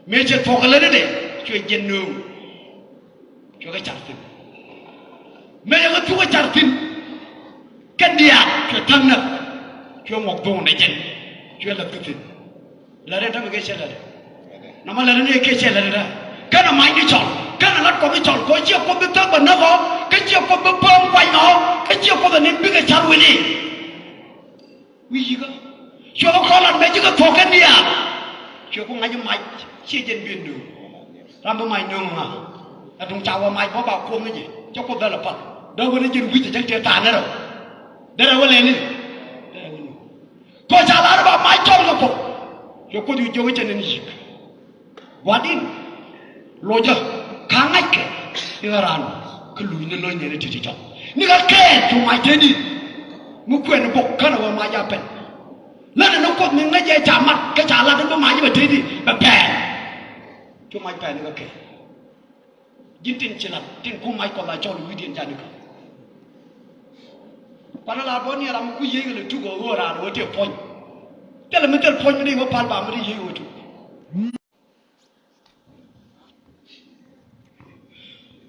Mëë cɛ thuɔ̱k kɛ lätni dɛ cuɛ jɛn nööŋ. Cuɛ kɛ car thi̱n. Mëë cɛ kɛ thuk kɛ car thi̱n. Kɛn diaal cuɛ tha̱a̱ŋ näk. Cuɛ ŋuɔk dhuŋdɛ jɛn. Cuɛ läth kä thi̱n. Lätdɛ tämɛ kɛ cɛ lätdɛ. Nɔmɔ lätdɛ ni kɛ cɛ lätdɛ. Kɛnɛ mac ni cɔl. Kɛnɛ lat Kuɔth ni cɔl. Kɛ ɣöö ciɛ Kuoth bi thäk bɛ näk ɔ. Kä ciɛ Kuoth bi pääm kuany ɔ. Kä ciɛ Kuoth ɛ ni bikɛ car wi̱ni. Wi̱i̱ yi̱kä. Cuɛ kɛ kɔn lat mëë ci kɛ thuɔ̱k kɛn diaal. Cuɛ ku ŋa̱c i̱ mac ciɛ jɛn bi̱i̱n nööŋ. Ram bi mac nööŋ ŋa. Ɛ duŋ ca wä mac bä ba kuoth ni jɛ. Cɛ Kuoth dhɛl ɛ pal. Dee wä ni jɛn wi̱c ɛ jɛn tëë tha̱a̱n ni rɛw. Derɛ wä lɛni. Derɛ wä ni. Kɔ ca lar ba mac cɔl kɛ Kuoth. Cuɛ Kuoth wi̱i̱ jiök i̱ cɛ nɛn yi̱k. Gua̱di̱n locä ka̱n ŋa̱ckɛ i̱ ɣän raan kä luc ni lo̱cnɛ ni ti̱ti̱ jɔk ni kä kɛɛl cu mac tëëdi. Mi kuɛn bok känɛ wä mac a pɛn. Länɛ ni Kuoth mi ŋäcɛ ca mat kä ca lat ni bi mac bɛ tëëdi bɛ pɛɛl. Cu mac pɛɛl ni kä kɛɛl. Ji̱n tin ci lat tin ku mac Kuɔth a cɔl wi̱i̱diɛn jani kä. Kuanɛ la bä ni ram mi ku yiey kɛ lɛ tuk ɣöö ɣöö raan ɣöö tëë puɔ̱ny. Thilɛ mi thil puɔ̱ny mi di wä pal ba mi di yiey ɣöö tuk.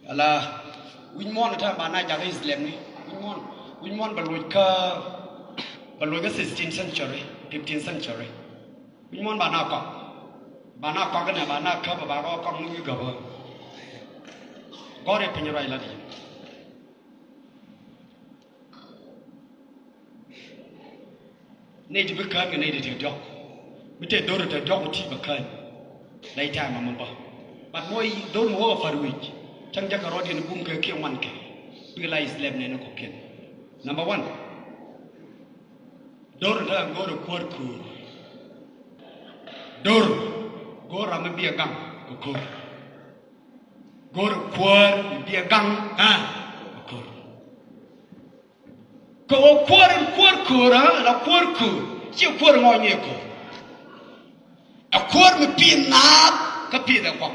Ala wi̱c muɔ̱ɔ̱n ɛ ta̱a̱ ba na jakä Islɛm ni wi̱c muɔ̱ɔ̱n, wi̱c muɔ̱ɔ̱n bɛ loc kä, bɛ loc kä sixteen century, fifteen century. Wi̱c muɔ̱ɔ̱n ba na kɔk, ba na kɔk inɛ ba na käp ba rɔ kɔk ni wi̱i̱ gäp ɣä. Gɔ̱r i̱ piny ruac lat i̱ nɛy ti bi kään kɛ nɛy ti te diɔ̱k. Mi te do̱r te diɔ̱k ti bɛ kään. Lɛy ta̱a̱ mamä bä. But mɔ i̱ do̱r mi wä kɛ pa̱r wi̱c cäŋ jakä rɔɔdiɛn bum kɛ kiɛ ŋuan kɛ. Bikɛ la Islɛm nɛn kɔ̱kiɛn. Number one. Do̱r te go̱r kuäär kuäär. Do̱r go̱r ram mi biɛ gaŋ kɛ ko̱r. Go̱r kuäär mi biɛ gaŋ ɛ. Kɛ ɣöö kuäär in kuäär köör, ɣä, la kuäär köör, ciɛ kuäär ŋɔɔny ni ɛ köör. Ɛ kuäär mi pi̱i̱th naath kä pi̱i̱th ɛ kuak.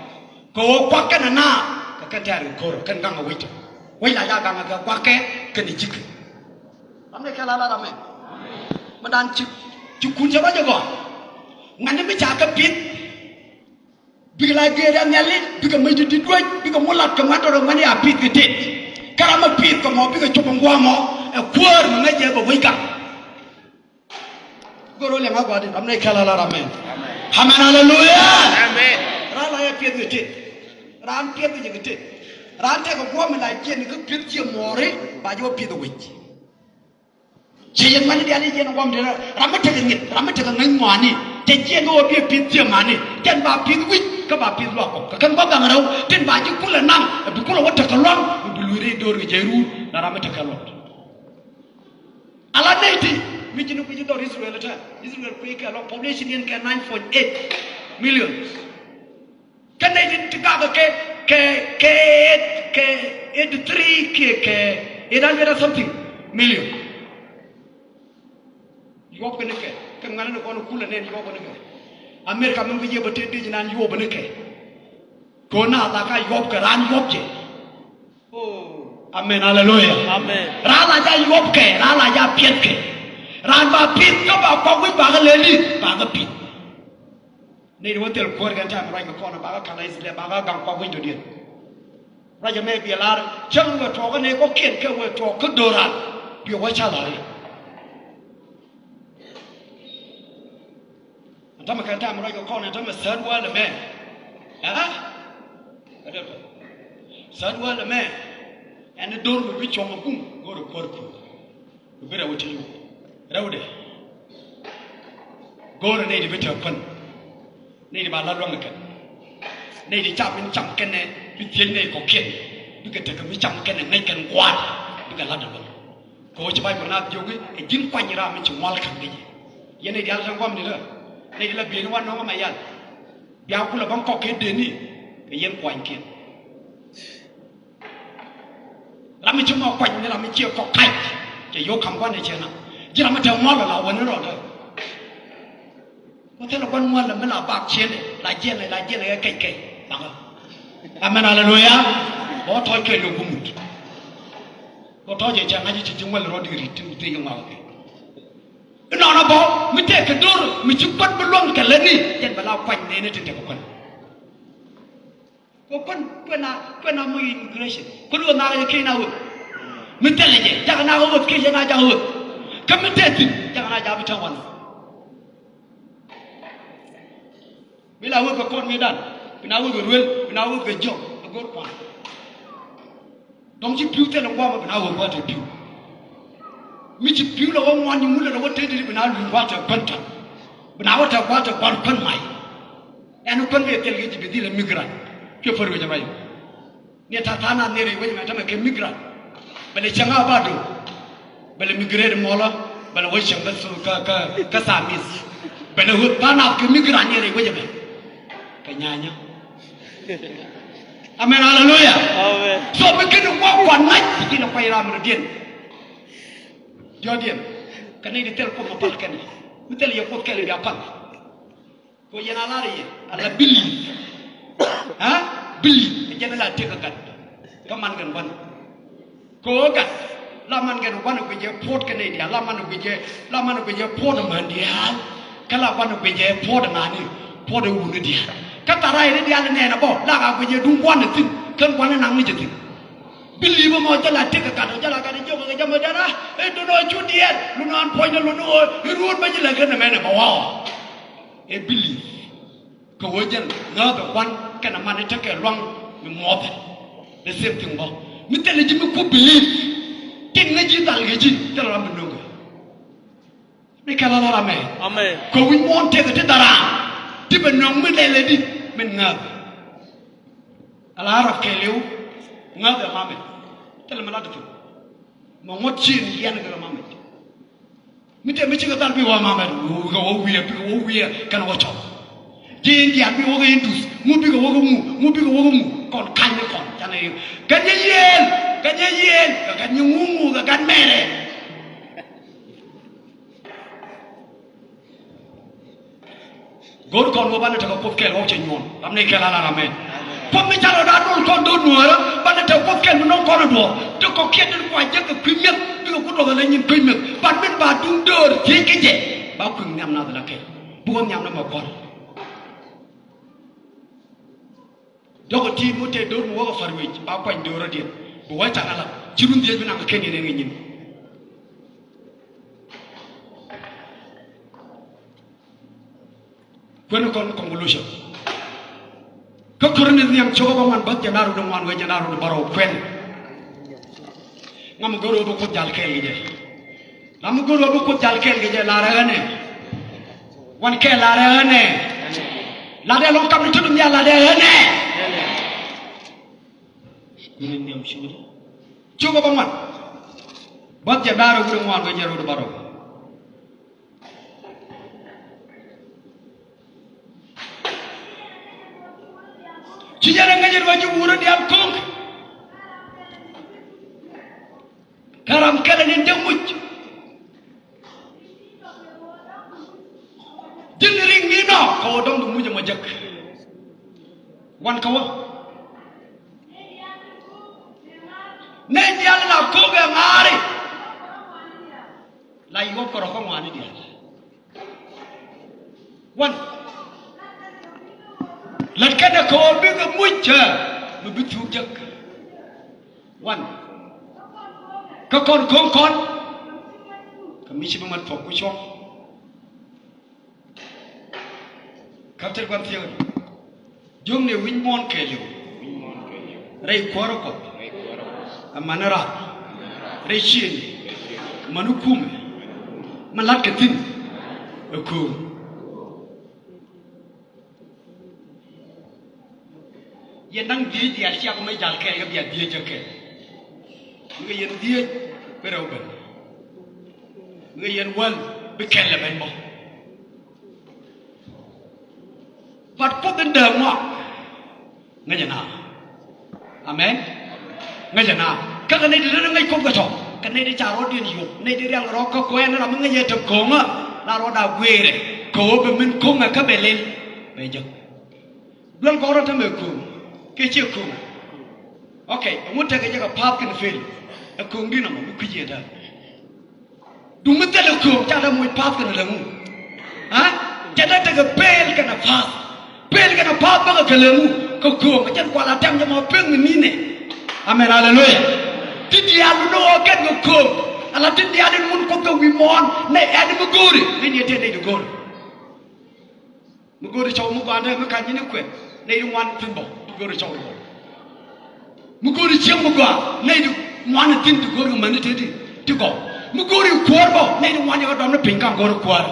Kɛ ɣöö kuak kɛnɛ naath kɛ kɛn tɛ̈r kɛ ko̱r kɛn gaŋ ɛ wec tɔ. Wec la ca gaŋ ɛ kɛ kuak kɛ kɛnɛ ji̱k. Ram ni kɛl a la ram mɛ. Mi dan ci, ci kun cɛ ruac ɛ gɔaa. Ŋuɛ̈tni mi ca kɛ pi̱th. Bikɛ la gëër ya nhiali, bikɛ mäc ti di̱t duec, bikɛ mulat kɛ ŋuɛ̈t tɔt ɛ ŋuɛ̈t ya pi̱th kɛ tet. Kä ram ɛ pi̱th kɛ mɔ bikɛ cop in gua̱a̱ mɔ. Ɛ kuäär mi ŋäc jɛ bɛ wec gaŋ. Gör wä liɛŋ a gua̱a̱r di ram ni kɛl a la ram mɛ. Amen, aleluya. Amen. Raan la yɛ piɛth kɛ tet. Raan piɛth kɛ jɛ kɛ tet. Raan tekɛ guɔ̱m in la jiɛn kä piɛth ciɛ muɔɔri ba jɛ wä piɛth wec. Ciɛ yɛn mani diali jiɛn guɔ̱m di ram mi tekɛ ŋi̱t, ram mi tekɛ ŋäc ŋɔaani. Cɛ jiɛn kä wä biɛ piɛth ciɛ mani. Tin ba piɛth wi̱c kä ba piɛth luak kɔ. Kɛ kɛn gua̱th daŋ rɛw tin ba ji̱ kulɛ naŋ. Bi kulɛ wä tekɛ luaŋ. Bi luiri do̱r kɛ jɛ ruur la ram mi tekɛ luɔt. Ala nɛy ti mi ji̱n kui̱ ji̱ dhɔr Israel tä. Israel kui̱ kɛ lɔ population yɛn kɛ nine point eight million. Kɛ nɛy ti ti gak kɛ, kɛ, kɛ, kɛ eighty three kiɛ kɛ eight hundred or something million. Yuɔp kɛ ni kɛ kɛ ŋuɛ̈tni kɔn kulɛ nɛn yuɔp kɛ ni kɛ. America min bi jiɛ bä tëë dec nan yuɔp ni kɛ. Kɛ ɣöö naath la ka yuɔp kɛ raan yuɔp jɛ. Oh, amen, aleluya. Amen. Raan la ja yuɔp kɛ, raan la ja piɛth kɛ. Raan ba piɛth kä ba kɔk wi̱c ba kä lɛli ba kä pi̱th. Ni di wä thil kuäär kɛn ta̱a̱ mi ruac kɛ kɔn ba kä kala Israel ba kä gaŋ kɔk wi̱c dɔ̱diɛn. Ruac ɛmɛ biɛ lar cäŋ wëë tuɔɔk kä nɛy kɔ̱kiɛn kɛ wëë tuɔɔk kä do̱ran. Biɛ wä ca lar i̱. Ɛn tämɛ kɛn ta̱a̱ mi ruac kɛ kɔn ɛn tämɛ third world ɛmɛ. Aa? Third world ɛmɛ. Ɛn ni do̱r mi bi cuɔ̱ŋ ɛ bum go̱o̱r ɛ kuäär kuäär. Bi rɛw ti yuk rɛwdɛ. Go̱o̱rɛ nɛy ti bi te kuän. Nɛy ti ba la luäŋ kɛn. Nɛy ti cam in cam kɛnɛ bi thiec nɛy kɔ̱kiɛn. Bikɛ tekɛ mi cam kɛnɛ ŋäc kɛn gua̱a̱r. Bikɛ la̱t ɛ luäŋ. Kɛ ɣöö ci Bayböl naath jiök i̱ ɛ ji̱n kuany ram mi ci ŋual ka̱n kecɛ. Yɛn nɛy diaal tɛn gua̱mni tä. Nɛy ti la bieyni wan nɔ̱ŋä ma yal. Bia kulɛ bä kɔk kɛ deni kɛ yɛn kuanykiɛn. Ram mi ci mɔ kuany ni ram mi ciɛ kɔk kac. Cɛ yio̱w ka̱m gua̱n ɛ ciɛ na ji̱ ram mi te ŋuɔl la wä ni rɔɔdɛ. Wä thilɛ gua̱n ŋuɔl la mi la bak ciɛn la jiɛn la jiɛn kɛ kɛc kɛc bakä. Amen, aleluya. Bä wä tɔ̱ɔ̱c kɛɛl yio̱w gumut. Wä tɔ̱ɔ̱c ɛ cɛ ŋa̱c ci ji̱ ŋuɔl rɔɔd i̱ ri̱t ti wi̱c thec kɛ ŋuak kɛ. Inɔnɔ bä mi tëëkɛ do̱r mi ci kuat bi luäŋ kɛ lätni jɛn bɛ la kuany nɛɛni tin tekɛ kuän. Kɛ kuän kuɛn a kuɛn a moc immigration kuän ɣöö nhakɛ jɛ kiɛc na ɣöth. Mi thilɛ jɛ jakɛ na ɣöth kiɛc jɛ na jak ɣöth. Kä mi tëë thi̱n jakɛ na jak bi tɛ̈ wanɛ. Mi la wek kɛ kɔn mi dan bi na wek kɛ ruel bi na wek kɛ jiɔk ɛ go̱r kuan. Dɔ̱ŋ ci pi̱w thilɛ guamä bi na wek gua̱a̱th ɛ pi̱w. Mi ci pi̱w lɛ wä ŋuan ni ŋulɛ lɛ wä tëë di bi na luny gua̱a̱th ɛ kuän tɔ̱. Bi na wä tɛ gua̱a̱th ɛ gua̱a̱th kuän may. Ɛn kuän mi ɛ thil kɛ ji̱ bi dhil ɛ migrant. Cuɛ pär wec ɛ may. Ni ta̱tha̱a̱n a nhier i̱ wec mɛ tämɛ kɛ migrant. Bɛ lɛ cäŋ a ba do̱r. Bɛ lɛ migrant muɔlä. Bɛ lɛ wec cäŋ kä, kä, kä, kä tha̱a̱ŋ mi̱th. Bɛ lɛ ɣöth tha̱a̱ŋ nath kɛ migrant nhier i̱ wec mɛ. Kɛ nyanyä. Amen, aleluya. Amen. So mi keni kuak kuan ŋa̱c i̱ keni kuac ram rɔ diɛn. Diɔ̱ɔ̱diɛn. Kɛ ni di thil kuoth mɛ pal kɛn. Mi thil yɛ kuoth kɛl i̱ bia pal. Kɛ yɛn a lar yɛ a la believe. Ha? Believe. Ɛ jɛn a la tëk a gat. Kä man kɛn gua̱n. Kɛ ɣöö gat la man kɛn gua̱n a guic jɛ puɔ̱t kɛn nɛy diaal la man a guic jɛ la man a guic jɛ puɔ̱t a män diaal. Kä la gua̱n a guic jɛ puɔ̱t a ŋa̱ni puɔ̱t a wuni diaal. Kä tharay ni diaal nɛn a bä la ka guic jɛ duŋ gua̱n a thi̱n kän gua̱n a naŋ ni jɛ thi̱n. Believe mɔ jɛ la tëk a gat ɔ jɛ la gat a jiök a kɛ jɛ mɔ diaal a ɛ dun ɔ cu diɛɛr lun ɔ an puɔ̱ny ni lun ɔ iruun bä ji̱ lɛ kän a mɛn a bä waɔ. Ɛ believe. Kɛ ɣöö jɛn ŋääth ɛ kuan kɛnɛ man i̱ tekɛ luaŋ mi muɔthɛ. The same thing bä mi thilɛ ji̱ mi ku believe. Tin ŋäc ji̱ dhal kɛ ji̱ thilɛ ram mi nöŋ kɛ. Mi kɛ la la ram ɛ. Amen. Kɛ wi̱c muɔ̱ɔ̱n tëëkɛ ti dhal ram ti bɛ nöŋ mi lɛlɛ di min ŋääth. Ala rap kɛɛliw ŋääth ɛ mamɛ. Thilɛ mi lat di thuk. Mɛ ŋuɔ̱t cieŋ yɛn kɛ mamɛ. Mi te mi cikɛ dhal bikɛ wä mamɛ bikɛ wä wiɛ bikɛ wä wiɛ kɛnɛ wä cɔl. Ji̱ India bikɛ wä kɛ Indus ŋu bikɛ wä kɛ ŋu ŋu bikɛ wä kɛ ŋu kɔn kany ni kɔn canɛ ri. Kɛn nyɛ yiëël kɛn nyɛ yiëël kɛ kɛn nyɛ ŋu ŋu kɛ kɛn mɛrɛ. Go̱o̱r kɔn wä banɛ tekɛ Kuoth kɛl wä cɛ nyuɔ̱n. Ram ni kɛl ala ram ɛn. Kuoth mi ca rɔ daa dol kɔn do̱r nuäärä banɛ tekɛ Kuoth kɛl mi nɔŋ kɔn ɛ duɔ̱ɔ̱r. Ti kɔ̱kiɛn tin kua jek kɛ kui̱ mi̱eth bikɛ ku duɔth ala nyin kui̱ mi̱eth. Ban min ba duŋ döör thiec kä jɛ ba kui̱ nhiam nath ala kɛl. Bi wä nhiam ni mɛ kuɔl. Jɔkɛ ti mi wä tëë do̱r mi wäkɛ far wec ba kuany do̱r rɔ̱diɛn. Bi wä caŋ ala ci run dhiec bi naŋ kɛ kɛn yɛn ɛn ŋi̱ nyin. Kuɛn kɔn conclusion. Kä Korinth nhiam cio̱k ɛ bä ŋuan bäth jɛn a run ŋuan wee jɛn a run bärɔw kuɛn. Ŋa mi go̱r ɣöö bi Kuoth jal kɛɛl kɛ jɛ. Ram mi go̱r ɣöö bi Kuoth jal kɛɛl kɛ jɛ lar ɛ ɣänɛ. Wan kɛɛl lar ɛ ɣänɛ. Lat ɛ lɔŋ kam ni tut nhial lat ɛ ɣänɛ. Korinth nhiam cio̱k ɛ bä ŋuan. Bäth jɛn a run ŋuan wee jɛn a run bärɔw. Ci jɛn ɛ ŋäc ɛ ruac ji̱ wurä diaal ko̱ŋ. Kä ram kɛl ɛ ni dee muc. Ji̱n ri̱ŋ ni nɔ kɛ wä dɔ̱ŋ di muc ɛmɔ jek. Wan kä wä. Nɛy diaal la ko̱ŋ ɛ ŋa̱a̱ri. La yuɔp kɛ rɔ kä ŋɔaani diaal. Wan. La̱t kɛn ɛ kɛ ɣöö bikɛ muc cä mi bi thuk jek. Wan. Kä kɔn ko̱ŋ kɔn. Kä mi ci bi mat thuɔ̱k ku cuɔ̱ŋ. Captain Guam Thiek. Jiökni wi̱c muɔ̱ɔ̱n kɛɛliw. Rɛy kuäärä Kuɔth. Amäni raar. Rɛy ciëëŋ. Amäni kumɛ. Mi la̱tkɛ thi̱n. Ɛ kööŋ. Yɛn da̱ŋ dhieec diaal ciak mi jal kɛɛl kɛ bia dhieec jɛ kɛɛl. Ŋäc yɛn dhieec bi rɛw ben. Ŋäc yɛn wäl bi kɛl lɛ ben bä. But Kuoth in dääk ŋɔak. Ŋäcɛ na. Amen. Ŋäcɛ na. Kä kɛ nɛy ti ri ŋäc Kuoth kɛ tɔ̱ kɛ nɛy ti ca rɔɔdiɛn yuɔp nɛy ti rial kɛ rɔɔk kä kuɛɛn ram mi ŋäcɛ te ko̱ŋä la rɔɔda guiirɛ kɛ ɣöö bɛ min ko̱ŋä kä bɛ lel bɛ jek. Duel gɔ̱rä tämɛ ko̱ŋ kɛ ciɛ ko̱ŋ. Ok, ɛŋu tekɛ jɛ kɛ pa̱a̱th kɛnɛ fail. Ɛ ko̱ŋ di̱n ɛmɔ mi kui̱c yɛ dääk. Duŋ mi thilɛ kööŋ ca dee moc pa̱a̱th kɛnɛ läŋu. Aa? Ca dee tekɛ peel kɛnɛ pa̱a̱th. Peel kɛnɛ pa̱a̱th bäkɛ kɛ läŋu kɛ kööŋ. Ɛ jɛn kual a tɛm jɛ mɔ pek mi ni̱nɛ. Amen, aleluya. Ti diaal mi ni ɣɔɔ kɛn kɛ kööŋ. Ala ti diaal in mun Kuoth kɛ wi̱i̱ muɔ̱ɔ̱n nɛ ɛn mi go̱o̱ri. Ni ni ɛ tëë nɛy ti go̱o̱ri. Mi go̱o̱ri cɔw mi gɔaa nɛ mi ka̱ny ni kuɛn nɛy ti ŋuan thi̱n bä ti go̱o̱ri cɔw ti bä. Mi go̱o̱ri cieŋ mi gɔaa nɛy ti ŋuan thi̱n ti go̱o̱ri mäni te ti ti gɔw. Mi go̱o̱ri kuäär bä nɛy ti ŋuan yɛ kɛ dɔm ni piny ka̱n go̱o̱ri kuäär.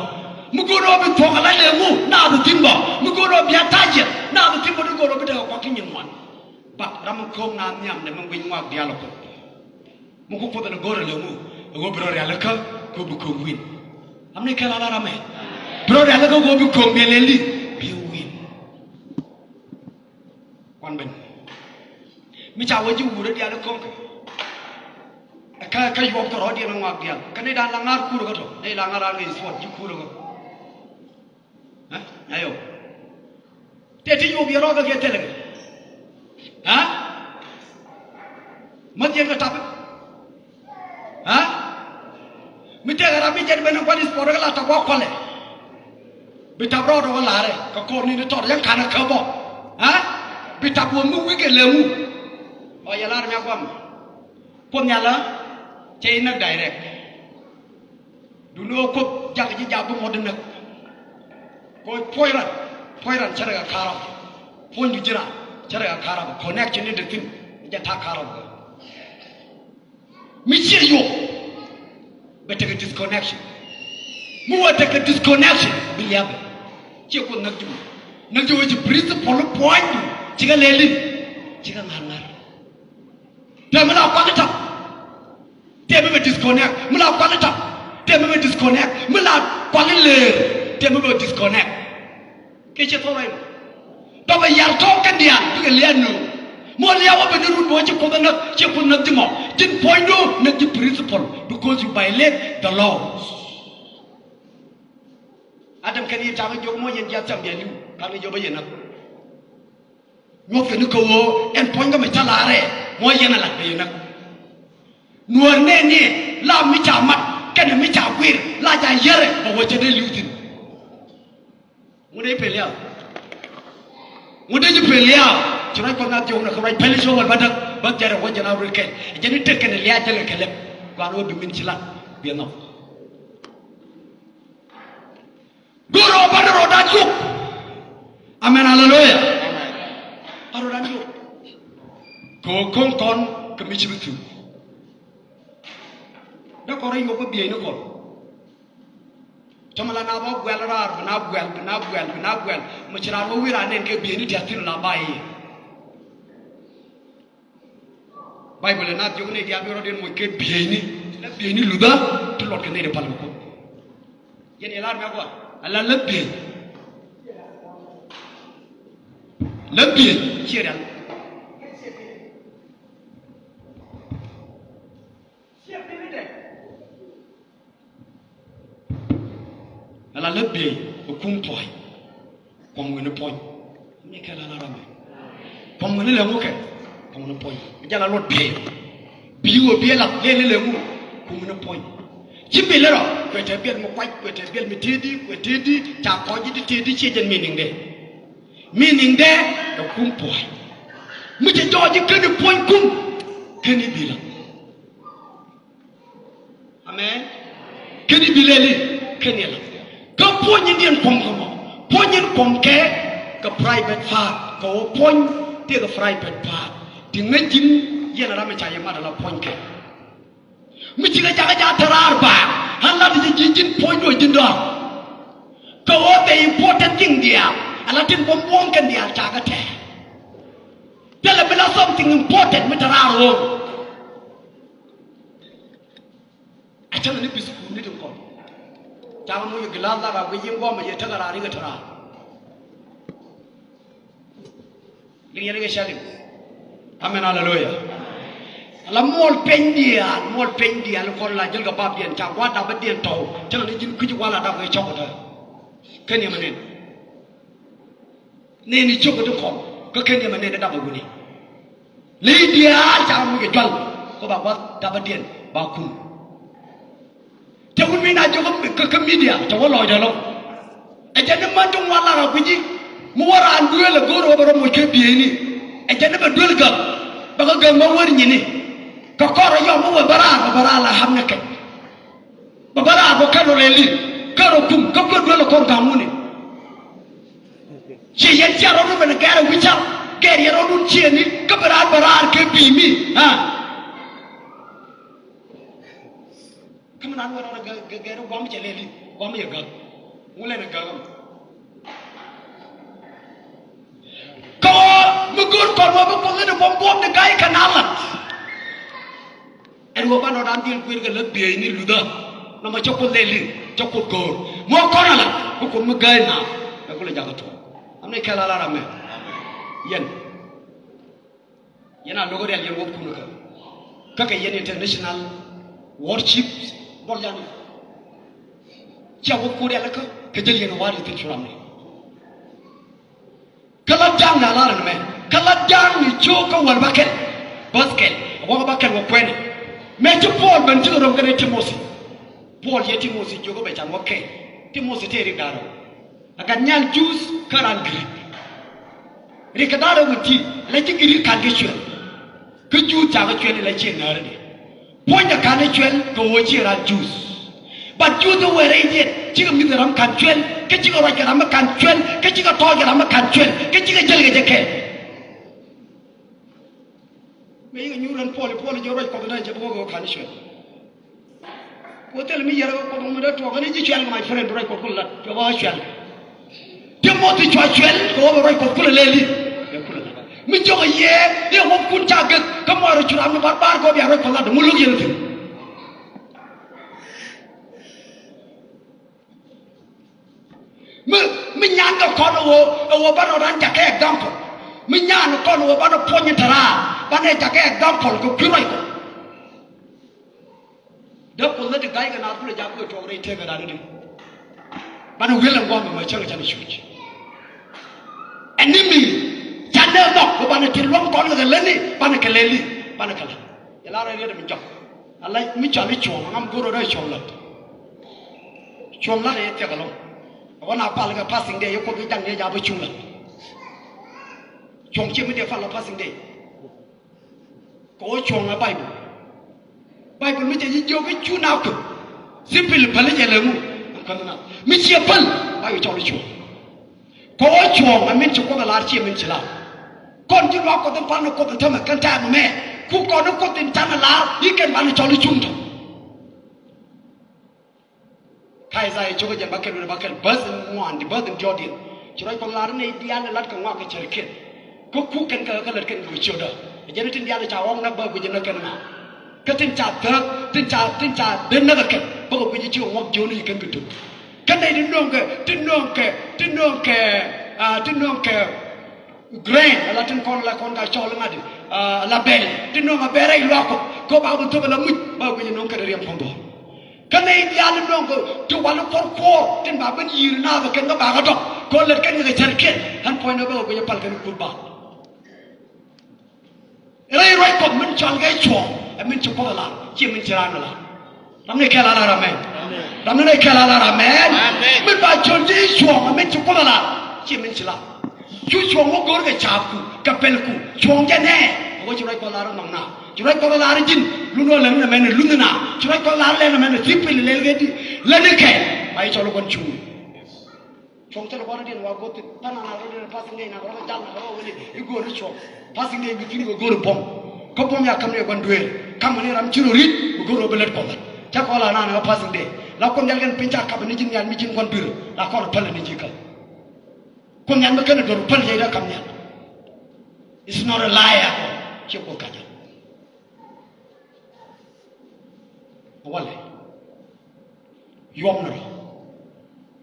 Mi go̱o̱ri ɔ bi thuɔ̱k ala lɛŋu naath thi̱n bä. Mi go̱o̱ri ɔ bi a ta̱ciɛn naath thi̱n bä ti go̱o̱ri ɔ bi tekɛ kuak ti nyin ŋuan. But ram mi ko̱o̱k naath nhiam nɛ mi guic ŋuak diaal ɔ Kuoth. Mi ku Kuoth ɛn go̱o̱r ɛlɛ ŋu ɛ ɣöö bi rɔ rialikä kɛ ɣöö bi kööŋ wi̱n. Am ni kɛl ala ramɛ. Bi rɔ rialikä kɛ ɣöö bi kööŋ biɛ lɛl di bi wi̱n. Kuan ben mi ca wä ji̱ wurä diaal i̱ ko̱ŋ kɛ kä kä yuɔp kɛ rɔɔdiɛn ɛ ŋɔak diaal kä ni dan la ŋa̱r kurä kä tɔ ni la ŋa̱r an kɛ i̱ thuɔt ji̱ kurä kä. Ɛ? Ayo. Tëë ti yuɔp yɛ rɔɔk kɛ kiɛ thilɛ kɛ. Ɛ? Mäth yɛn kɛ tap. Ɛ? Mi tëëkɛ ram mi jɛn ben in kuan i̱ thuɔt kɛ la tap wa kualɛ. Bi tap rɔɔdɛ wä la̱rɛ kɛ kɔr ni̱n i̱ tɔt yɛn ka̱n ɛ käp ɔ. Ɛ? Bi tap wä mi wi̱i̱ kɛ lëŋu. Ɔ yɛ la̱r mi a guam. Kuoth Nhial ɛ cɛ inäk direct. Duundɛ ɣöö Kuoth jakä ji̱ jaak bi ŋuɔ̱t inäk. Kɛ ɣöö puɔ̱ny ran, puɔ̱ny ran cärɛ kɛ ka̱rap. Puɔ̱nydu ji̱ ran cärɛ kɛ ka̱rap. Connection in te thi̱n jɛ ta̱a̱ ka̱rap kɛ. Mi ciɛ yop bɛ tekɛ disconnection. Mi wä tekɛ disconnection bi lia̱pɛ. Ciɛ Kuoth näk ji̱ wä. Näk ji̱ wä ci principle puɔ̱nydu cikɛ lɛl in cikɛ ŋa̱r ŋa̱r. Tëë mi la kual i̱ tap. Tëë mi bɛ disconnect. Mi la kual i̱ tap. Tëë mi bɛ disconnect. Mi la kual i̱ leer. Tëë mi bɛ disconnect. Kɛ ciɛ thok rɛy mɔ. Bɛ bɛ yar tɔ̱ɔ̱k kɛn diaal bikɛ lia̱a̱ nööŋ. Mɔ lia̱a̱ wä bɛ ni rut bɛ wä ci Kuoth ɛ näk, ci Kuoth näk ji̱ mɔ. Ji̱n puɔ̱nydu näk ji̱ principle because you violate the laws. Adam kɛn yɛn ca kɛ jiök mɔ yɛn jiath cam bia li̱w, kan kɛ jiök bä yɛn näk. Nyuɔth kɛ ni kä ɣöö ɛn puɔ̱ny kä mi ca la̱rɛ mɔ yɛn a la̱t bɛ yɛn näk. Nuäär nɛɛni la mi ca mat kɛnɛ mi ca guir la ca yɛrɛ bɛ wä cɛ dee li̱w thi̱n. Ŋut dee ji̱ pɛl yaw. Ŋut dee ji̱ pɛl yaw. Ci ruac Kuɔth na thiɔk nɛ kɛ ruac pɛl i̱ ci wä wäl bädäk bä jɛrɛ wä jɛn a rut kɛl. Jɛn i̱ tek kɛnɛ liac jɛn kɛ kɛlɛp. Gua̱n wä bi min ci lat bi nhɔk. Go̱o̱rä ɔ bä dee rɔɔdan yop. Amen, aleluya. Amen. A rɔɔdan yop. Kɛ ɣöö ko̱n kɔn kɛ mi ci bi thuk. Dee kɔn rɔ yop kä bieyni kɔn. Cɔmɔ la na bä guɛl raar bi na guɛl bi na guɛl bi na guɛl. Mi ci raan wä wi̱i̱ raan nɛn kɛ bieyni tiath thi̱n la ba i̱. Baibol ɛ naath jiök ni diaal bi rɔ̱diɛn moc kɛ bieyni. La bieyni luthä ti luɔt kɛ nɛy ti pal kɛ Kuoth. Yɛn yɛ lar mɛ gua ala la biey. La biey ciɛ rial. Ala lät biey ɛ kum puɔ̱ny. Kuɔm ŋuni puɔ̱ny. Mi kɛ la la ram mi kuɔm ŋuni lɛ ŋu kɛ. Kuɔm ŋuni puɔ̱ny. Mi jala luɔt biey. Biey wä biey la lɛ lɛ lɛ ŋu. Kum ŋuni puɔ̱ny. Ci biey lɛ rɔ kuɛ tɛ biɛl mi kuac kuɛ tɛ biɛl mi tëëdi kuɛ tëëdi. Ca kɔc ji̱ ti tëëdi ciɛ jɛn meaning dɛ. Meaning dɛ ɛ kum puɔ̱ny. Mi cɛ jɔɔc ji̱ keni puɔ̱ny kum. Keni biey la. Amen. Keni bi lɛli keni la. Kä puɔ̱ny in diɛn kuɔm kä mɔ puɔ̱ny in kuɔm kɛ kɛ private part kɛ wä puɔ̱ny tëë kɛ private part. Ti ŋäc ji̱n yɛn ram in ca yɛ mat ala puɔ̱ny kɛ. Mi cikɛ jakä jakä te raar baaŋ an lat ji̱ ji̱ ji̱n puɔ̱ny duɔ ji̱n dɔ̱a̱ŋ. Kɛ wä the important thing diaal ala tin buɔ̱m buɔ̱m kɛn diaal ca kä tɛɛr. Thilɛ mi la something important mi te raar ɣöö. A cäŋ ni bi sukul ni tin kɔn. Ca ŋa muc gilath lak a guic yin guɔmɛ yɛ tekɛ raar ikɛ te raar. Liŋ yɛn ikɛ cä liŋ. Amen, aleluya. La muɔl peny diaal muɔl peny diaal kɔn la jäl kɛ bapdiɛn ca gua̱a̱r dapä diɛn tɔw. Cäŋ ni ji̱n kui̱c gua̱a̱r la dap kɛ cɔk kɛ tɛ. Kä niɛmɛ nɛn. Nɛni ciök kä ti kɔn kä ken yɛmɛ nɛni dap ɛ wuni. Ley diaal ca mi kɛ jual kä ba gua̱th dap ɛ diɛn ba kum. Cɛ wun mi na jiök kä kä midia cɛ wä lɔcdɛ lɔ. Ɛ jɛ ni man ti ŋuan lak a guici mi wä raan duëël ɛ go̱o̱r ɛ wä bɛ rɔ moc kɛ bieyni. Ɛ jɛ ni bɛ duël gäk bɛ kɛ gäk mɛ wär nyini. Kɛ kɔr ɛ yɔm mi wä bɛ raar bɛ bɛ raar la ham ni kɛc. Bɛ bä raar bä kɛn rɔ lɛli kɛn rɔ kum kä kuɛ duel kɔn gaŋ wuni. Ci yɛn cia rɔɔdun ben gɛr ɛ wi̱ca gɛr yɛn rɔɔdun ciëni kä bɛ raar bɛ raar kɛ bi̱i̱ mi. Kä mi naan wä rɔɔd gɛr guam cɛ lɛli guam yɛ gaŋ ŋu lɛn ɛ gaŋ. Kä ɣöö mi go̱o̱r kɔn wä bi Kuoth ni buɔ̱m buɔ̱m ni ga̱y kɛ na la̱t. Ɛn ɣöö banɛ rɔɔdan dhil guir kɛ lät bieyni luthä. Nɔmɔ cä Kuoth lɛl i̱ cä Kuoth go̱o̱r mi wä kɔn ala bi Kuoth mi ga̱y na. Ɛ kulɛ jakä tuɔɔk am ni kɛl ala ram mɛ. Yɛn yɛn a lo̱k rial yɛn wäthkun kä kä kɛ yɛn international worship bɔl yani. Cia wäthkun rial kä kɛ jäl yɛn wa̱a̱ di thi̱n curam ni. Kä la ja̱ŋ na lar ɛn mɛ kä la ja̱ŋ ni cio̱o̱k kä wäl bäkɛl. Bäth kɛl a wäk bäkɛl wä kuɛnɛ. Mɛ ci Puɔl ben cikɛ röm kɛnɛ Timothi. Puɔl yɛ Timothi jiök kä bɛ can wä kɛl. Timothi tëë rik da̱rä a gat nyal Juudh kä ran Grik. Rik kɛ da̱rä wä ti la ci Grik ka̱n kɛ cuɛl. Kä Juudh cakɛ cuɛl ilɛ ciɛ ŋäärädɛ. Puɔ̱nydɛ ka̱n i̱ cuɛl kɛ ɣöö ciɛ ran Juudh. But Juudh i̱ wëë rɛydiɛn cikɛ mi̱th ram ka̱n cuɛl kä cikɛ ruac kɛ ram mi ka̱n cuɛl kä cikɛ tɔɔc kɛ ram mi ka̱n cuɛl kä cikɛ jäl kɛ jɛ kɛɛl. Mëë yikɛ nyuur ran Puɔl i̱ Puɔl i̱ jɛ ruac Kuɔth i̱ da̱a̱n cɛ bi wä kɛ ɣöö ka̱n i̱ cuɛl. Ku thil mi yɛrɛ kɛ Kuoth ŋun dee tuɔɔk kɛn i̱ ji̱ cuɛl kɛ my friend ruac Kuɔth kulɛ lat kɛ wä cuɛl. Timothi cua cuɛl kɛ wä bɛ ruac Kuɔth kulɛ lɛli. Ɛ kulɛ lat mi jiɔkɛ yɛ i̱ wä kun ca gek kä muɔrɛ curam ni barbar kɛ wä bia ruac Kuɔth lat dee ŋun lo̱k yɛn thi̱n. Mi mi nyan kɛ kɔn ɛ wä ɛ wä banɛ rɔɔdan jakä example. Mi nyan kɔn ɛ wä banɛ puɔ̱ny in te raar banɛ jakä example kɛ kui̱ ruac Kuɔth. Dee Kuoth lät ti ga̱ykɛ naath kulɛ jak kuɛ tuɔɔk rɛy tëëkɛ raan i̱di. Banɛ wi̱el ɛn gua̱a̱th ɛmɛ cäŋ canɛ cuc. Ɛn ni mi canɛ nhɔk kɛ banɛ ti luäŋ kɔn kɛ kɛ lätni, banɛ kɛ lätni, banɛ kɛ lät. Jɛ lar ɛ riet mi jɔk. Ala mi cɔal i̱ cuɔ̱ɔ̱ŋ, ŋa mi go̱o̱r rɔ i̱ cuɔ̱ɔ̱ŋ lät. Cuɔ̱ɔ̱ŋ lät ɛ yɛ thiɛk ɛlɔ̱ŋ. Ɛ wä na pal kɛ fasting day, yɛ Kuoth kɛ ja̱ŋ ni ɛ ja̱ bä cuŋ lät. Cuɔ̱ɔ̱ŋ ciɛ mi dee pal ɛ fasting day. Kɛ ɣöö cuɔ̱ɔ̱ŋ ɛ Baibol. Baibol mi cɛ ji̱ jiök i̱ cu na kueth. Simply päl i̱ jɛ lɛ ŋu. Ɛn kuänh na mi ciɛ päl ba yɛ cɔl i̱ cuɔ̱ɔ̱ŋ. Kɛ ɣöö cuɔ̱ɔ̱ŋ ɛ min ci Kuoth ɛ lar, ciɛ min ci lar. Kɔn ji̱ luaak Kuɔth in pal ni Kuoth in tämɛ kɛn tɛ̈ɛ̈m ɛmɛ. Ku kɔn i̱ Kuoth in canɛ lar i̱ kɛn banɛ cɔl i̱ cuŋ tɔ̱. Kä Isaiah cio̱k ɛ jɛn bäkɛl wi̱cdɛ bäkɛl, bäth in ŋuan di bäth in diɔ̱ɔ̱kdiɛn. Ci ruac Kuɔth lar i̱ nɛy diaal in la̱t kɛ ŋɔak kɛ cärkiɛn. Kä kuk kɛn kɛ kä lät kɛn kɛ ciötdä. Ɛ jɛn i̱ tin diaal in ca ɣɔ̱k näk bä guic in näk kɛn ŋa̱. Kä tin ca thäk, tin ca, tin ca dee näk ɛ kɛn bä kɛ guic in ci kɛ ŋuak jiöni kɛn kɛ tuk. Kä nɛy tin nööŋkɛ, tin nööŋkɛ, tin nööŋkɛ, ah, tin nööŋkɛ grain, ala tin kɔn la kɔn ka cɔl ŋa̱t, ah, la bɛl, tin nööŋ a bɛl rɛy luaak Kuɔth, kɛ ɣöö ba bi thop ala muc, ba guic in nööŋ kɛn riɛm puɔ̱n dhɔr. Kä nɛy diaal in nööŋ kɛ ti wal in kuɔr kuɔɔr, tin ba ben yi̱i̱r naath kɛn kɛ ba kɛ dɔ̱k, kɛ ɣöö lät kɛn kɛ cärkiɛn, ɣän puɔ̱nydɛ bä kɛ guic in pal kɛn kuth ba. Rɛy ruac Kuɔth min cɔal kɛ cuɔ̱ɔ̱ŋ, ɛ min ci Kuoth ɛ lar, ciɛ min ci raan ɛ lar. Ram ni kɛl a lar amɛn. Amɛn. Ram ni kɛl a lar amɛn. Amɛn. Min ba cɔl ji̱ cuɔ̱ɔ̱ŋ, ɛ min ci Kuoth ɛ lar, ciɛ min ci lar. Cu cuɔ̱ɔ̱ŋ wä go̱o̱r kɛ ca̱a̱pku, kɛ pɛlku, cuɔ̱ɔ̱ŋ jɛ nɛɛ. Ɛ wä ci ruac Kuɔth lar inɔm na. Ci ruac Kuɔth ɛ lar ji̱n, lun wä lɛn inɔmɛn, lun na. Ci ruac Kuɔth lar lɛn inɔmɛn, thi̱k pil lɛl kɛ di, lɛn ikɛ. Ba i̱ cɔl ikɔn cuŋ. Cuɔ̱ŋ thilɛ gua̱n rɔ̱diɛn wa go̱o̱r thi̱n. Tha̱a̱ŋ na rɔ̱diɛn, fasting day na rɔ̱ jal na rɔ̱ wä ni i̱ go̱o̱r i̱ cuɔ̱ŋ. Fasting day bi thi̱n i̱ go̱o̱r i̱ buɔ̱m. Kä buɔ̱m ya ka̱m ni ɛ gua̱n dueer. Ka̱m ni ram ci rɔ ri̱t, bi go̱o̱r i̱ wä bi lät Kuɔth. Cä kɔn la naan ɛ fasting day. La Kuoth Nhial kɛn piny ca kap ni ji̱n nhial mi ji̱n gua̱n dueer. La kɔn päl ni ji̱ kä. Kuoth Nhial mi kɛn ɛ duɔ̱r päl jɛ i̱ dee ka̱m nhial. It's not a liar. Ciɛ Kuoth ka̱cä. Walɛ. Yuɔm ni rɔ.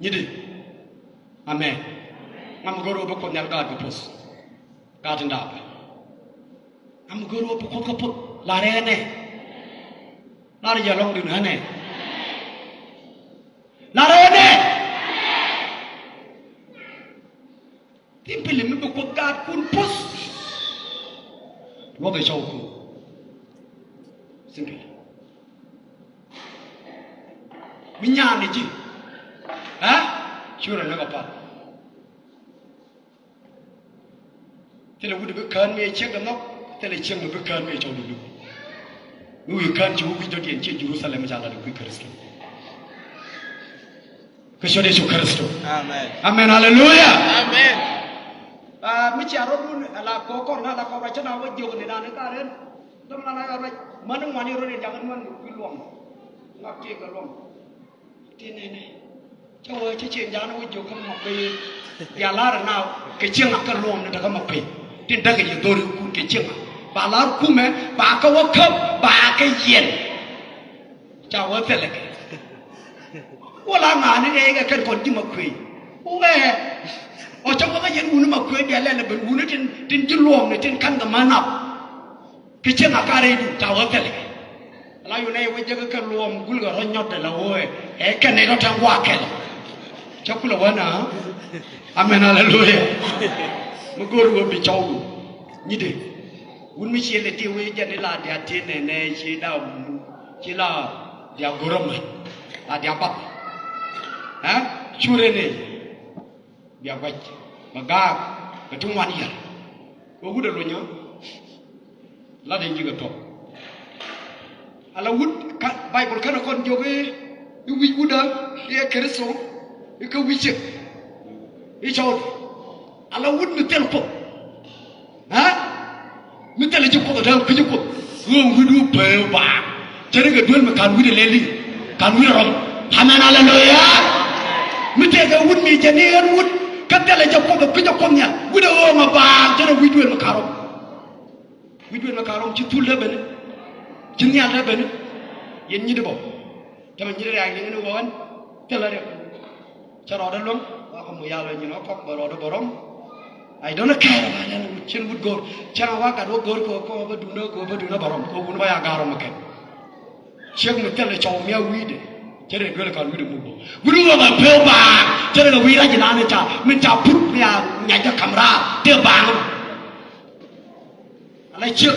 Nyi di. Amen. Ŋa mi go̱o̱r ɣöö bi Kuoth Nhial gaat kɛ puɔ̱th. Gaat in daapɛ. Ŋa mi go̱o̱r ɣöö bi Kuoth kɛ puɔ̱th. Lar ɛ nɛ. Lar jɛ lɔŋ din ɛ nɛ. Lar ɛ nɛ. Simply mi bi Kuoth gaatkun puɔ̱th. Luɔth ɛ cɔwkun. Simply. Mi nyaani ji̱. Ɛ? Curɛ ni kɛ pal. Thilɛ wut bi kään mi ɛ ciek dɛ nhɔk. Thilɛ ciek mi bi kään mi ɛ cɔw dɛ luk. Mi wi̱i̱ kään ci wä wi̱c dɔ̱diɛn ciɛ Jerusalem ca lat ɛ kui̱ Kritho. Kɛ ciöt Yecu Kritho. Amen. Amen, haleluya. Amen. Ah, mi cia rɔ̱dun ala kɔkɔr na ala kɔkɔr cä na wä jiök ni dan ni ka ren. Däm na la ya ruac. Män ni ŋuan i̱ rɔ̱ ni jakä nuan ni kui̱ luɔm. Ŋak ti kɛ luɔm. Ti nɛnɛ. Cä wä cä cieŋ jakä ni wä jiök kä mak pey. Bia lar na kɛ cieŋ ŋak kɛ luɔm ni dakä mak pey. Tin dakä yɛ dhori kun kɛ cieŋ ŋak. Ba lar kumɛ, ba kɛ wä käp, ba kɛ yɛn. Ca wä thilɛ kɛ. Wä la ŋa̱a̱ni rɛy kɛ kɛn kɔn ji̱ ma kuëë. Wä ɛ. Ɔ cä wä kä yɛn wuni ma kuëë bia lɛl ɛ ben wuni tin, tin ji̱ luɔ̱ɔ̱m ni tin ka̱n kɛ män nap. Kɛ cieŋ a ka rɛy du ca wä thilɛ kɛ. La yun ɛ wä jek kɛ luɔ̱ɔ̱m gul kɛ rɔ nyɔt dɛ la wä ɛ. Ɛ kɛn ɛ rɔ tɛn gua̱a̱ kɛl. Cä kulɛ wä na. Amen, haleluya. Mi go̱o̱r wä bi cɔw du. Nyi de. Wun mi ciɛ lɛ ti wee jɛn ila dia ti nɛnɛ ci da wun ci la dia go̱rä män la dia bath. Ɛ curɛ ni bia guac bɛ gaak bɛ ti ŋuan yɛr. Wä wut ɛ lunyä la dee ji̱ kɛ thɔk. Ala wut ka Baibol känɛ kɔn jiök i̱ wi̱c wut ɛ i̱ ɛ Kritho i̱ kä wi̱c ciek i̱ cɔw. Ala wut mi thil Kuoth. Ɛ? Mi thilɛ ji̱ Kuoth ɛ tɛ̈ɛ̈n kä ji̱ Kuoth. Ɣöö wi̱cdu pee baaŋ. Cɛ ri kɛ duel mi ka̱n wi̱cdɛ lɛli. Ka̱n wi̱cdɛ rɔm. Amen, aleluya. Mi tëëkɛ wut mi jɛ ni ɣän wut. Kä thilɛ jɛ Kuoth ɛ kui̱ jɛ Kuoth nhial. Wi̱cdɛ ɣöö ŋa baaŋ cɛ rɛ wi̱c duel mi ka̱n rɔm. Wi̱c duel mi ka̱n rɔm ci thul dee beni. Ci nhial dee beni. Yɛn nyi̱t bä. Tämɛ nyi̱t riaak liŋ ni ɣöö ɣän thilɛ riɛk. Cä rɔɔdɛ luäŋ, wakɔ mu yal wä nyin wä kɔk bä rɔɔdɛ bä rɔm. I don't care about that. Cin wut go̱o̱r. Cäŋ a wa gat wä go̱o̱r kɛ wä kɔk bä duundä kɛ wä bä duundä bä rɔm. Kɛ wun bä ya ga̱a̱r rɔm kɛn. Ciek mi thilɛ cɔw mi a wi̱i̱dɛ. Cɛ rɛ duel kɔn wi̱cdɛ muk bä. Wi̱cdɛ muk bä pek baaŋ. Cɛ rɛ kɛ wi̱i̱ rac inan ca min ca put mi a ŋa̱c kɛ ka̱m raar tëë baaŋ. Ala ciek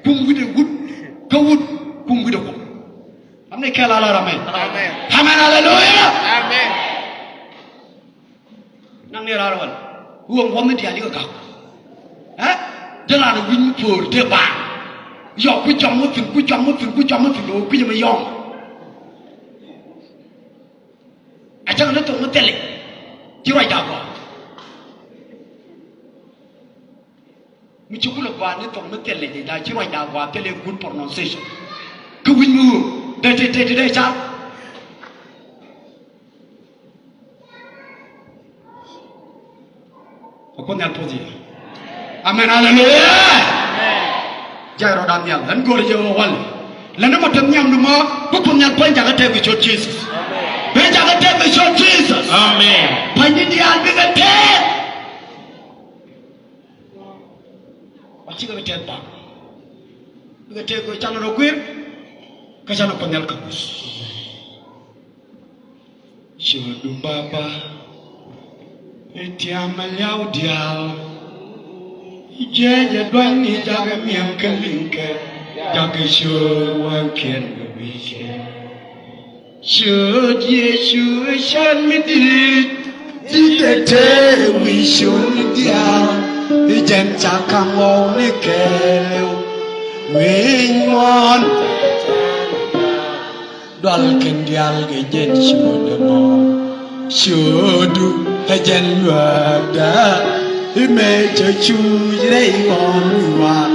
kum wi̱cdɛ wut kä wut kum wi̱cdɛ kuɔk. Am ni kɛl ala ram mɛ. Amen. Amen, hallelujah. Amen. Naŋ ni raar wal. Wä ŋuɔth ni diaal yikɛ gak. Ɛ? Dee raan wi̱ny mi po̱o̱r tëë baaŋ. Yɔk ku cɔm mi thi̱n, ku cɔm mi thi̱n, ku cɔm mi thi̱n, dee wä kui̱c ɛmɛ yɔŋ. A cäŋ ni thok mi thilɛ. Ci ruacda gɔaa. Mi ci kulɛ gɔaa ni thok mi thilɛ, da ci ruacda gɔaa, thilɛ good pronunciation. Kä wi̱ny mi ɣöö dee te te te dee car. A Kuoth Nhial puɔth yɛ. Amen, hallelujah. Jay rɔɔdan nhial, ɣän go̱o̱rä jɛ ɣöö wal. Lɛn ni mɔ te nhiamdu mɔ, bi Kuoth Nhial pa̱ny jakä tɛth kɛ ciöt Jesus. Bi jakä tɛth kɛ ciöt Jesus. Amen. Pa̱ny ni diaal bikɛ tɛth. Wa cikɛ bi tɛth bak. Bikɛ tɛth kɛ canɛ rɔ guir. Kä canɛ Kuoth Nhial kä Kuoth. Ciötdu Baba, i̱ tiam ɛ liaw diaal. I̱ jiɛc ɛ duany ni jakɛ mi̱em kä liŋkɛ. Jakɛ ciöt wäŋkiɛn kɛ wi̱i̱ ciɛn. Ciöt Yecu ɛ cän mi di̱i̱t, di̱t ɛ tëë wi̱i̱ ciötni diaal, i̱ jɛn ca ka̱m ɣɔw ni kɛɛliw. Wi̱i̱ ŋuɔ̱ɔ̱n dual kɛn diaal kɛ jɛn ciöt ɛmɔ. Ciötdu ɛ jɛn luääkdä, i̱ mëë cä cuuc rɛy ɣɔn wi̱i̱ wa̱a̱.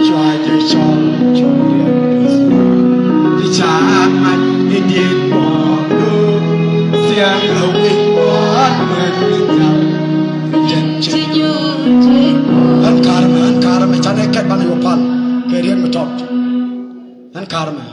Cua jɛ cɔl cɔl yɛ Yecu. Ti ca ŋa̱c i̱ diet buɔɔk do̱r. Thia̱a̱ŋ ɛ wi̱c buɔɔk mɛn ni nhial. Jɛn ci nyuur ti buɔɔk. Ɣän ka̱r mɛ, ɣän ka̱r mɛ, canɛ kɛt banɛ yɔ pal kɛ riet mi tɔt. Ɣän ka̱r mɛ.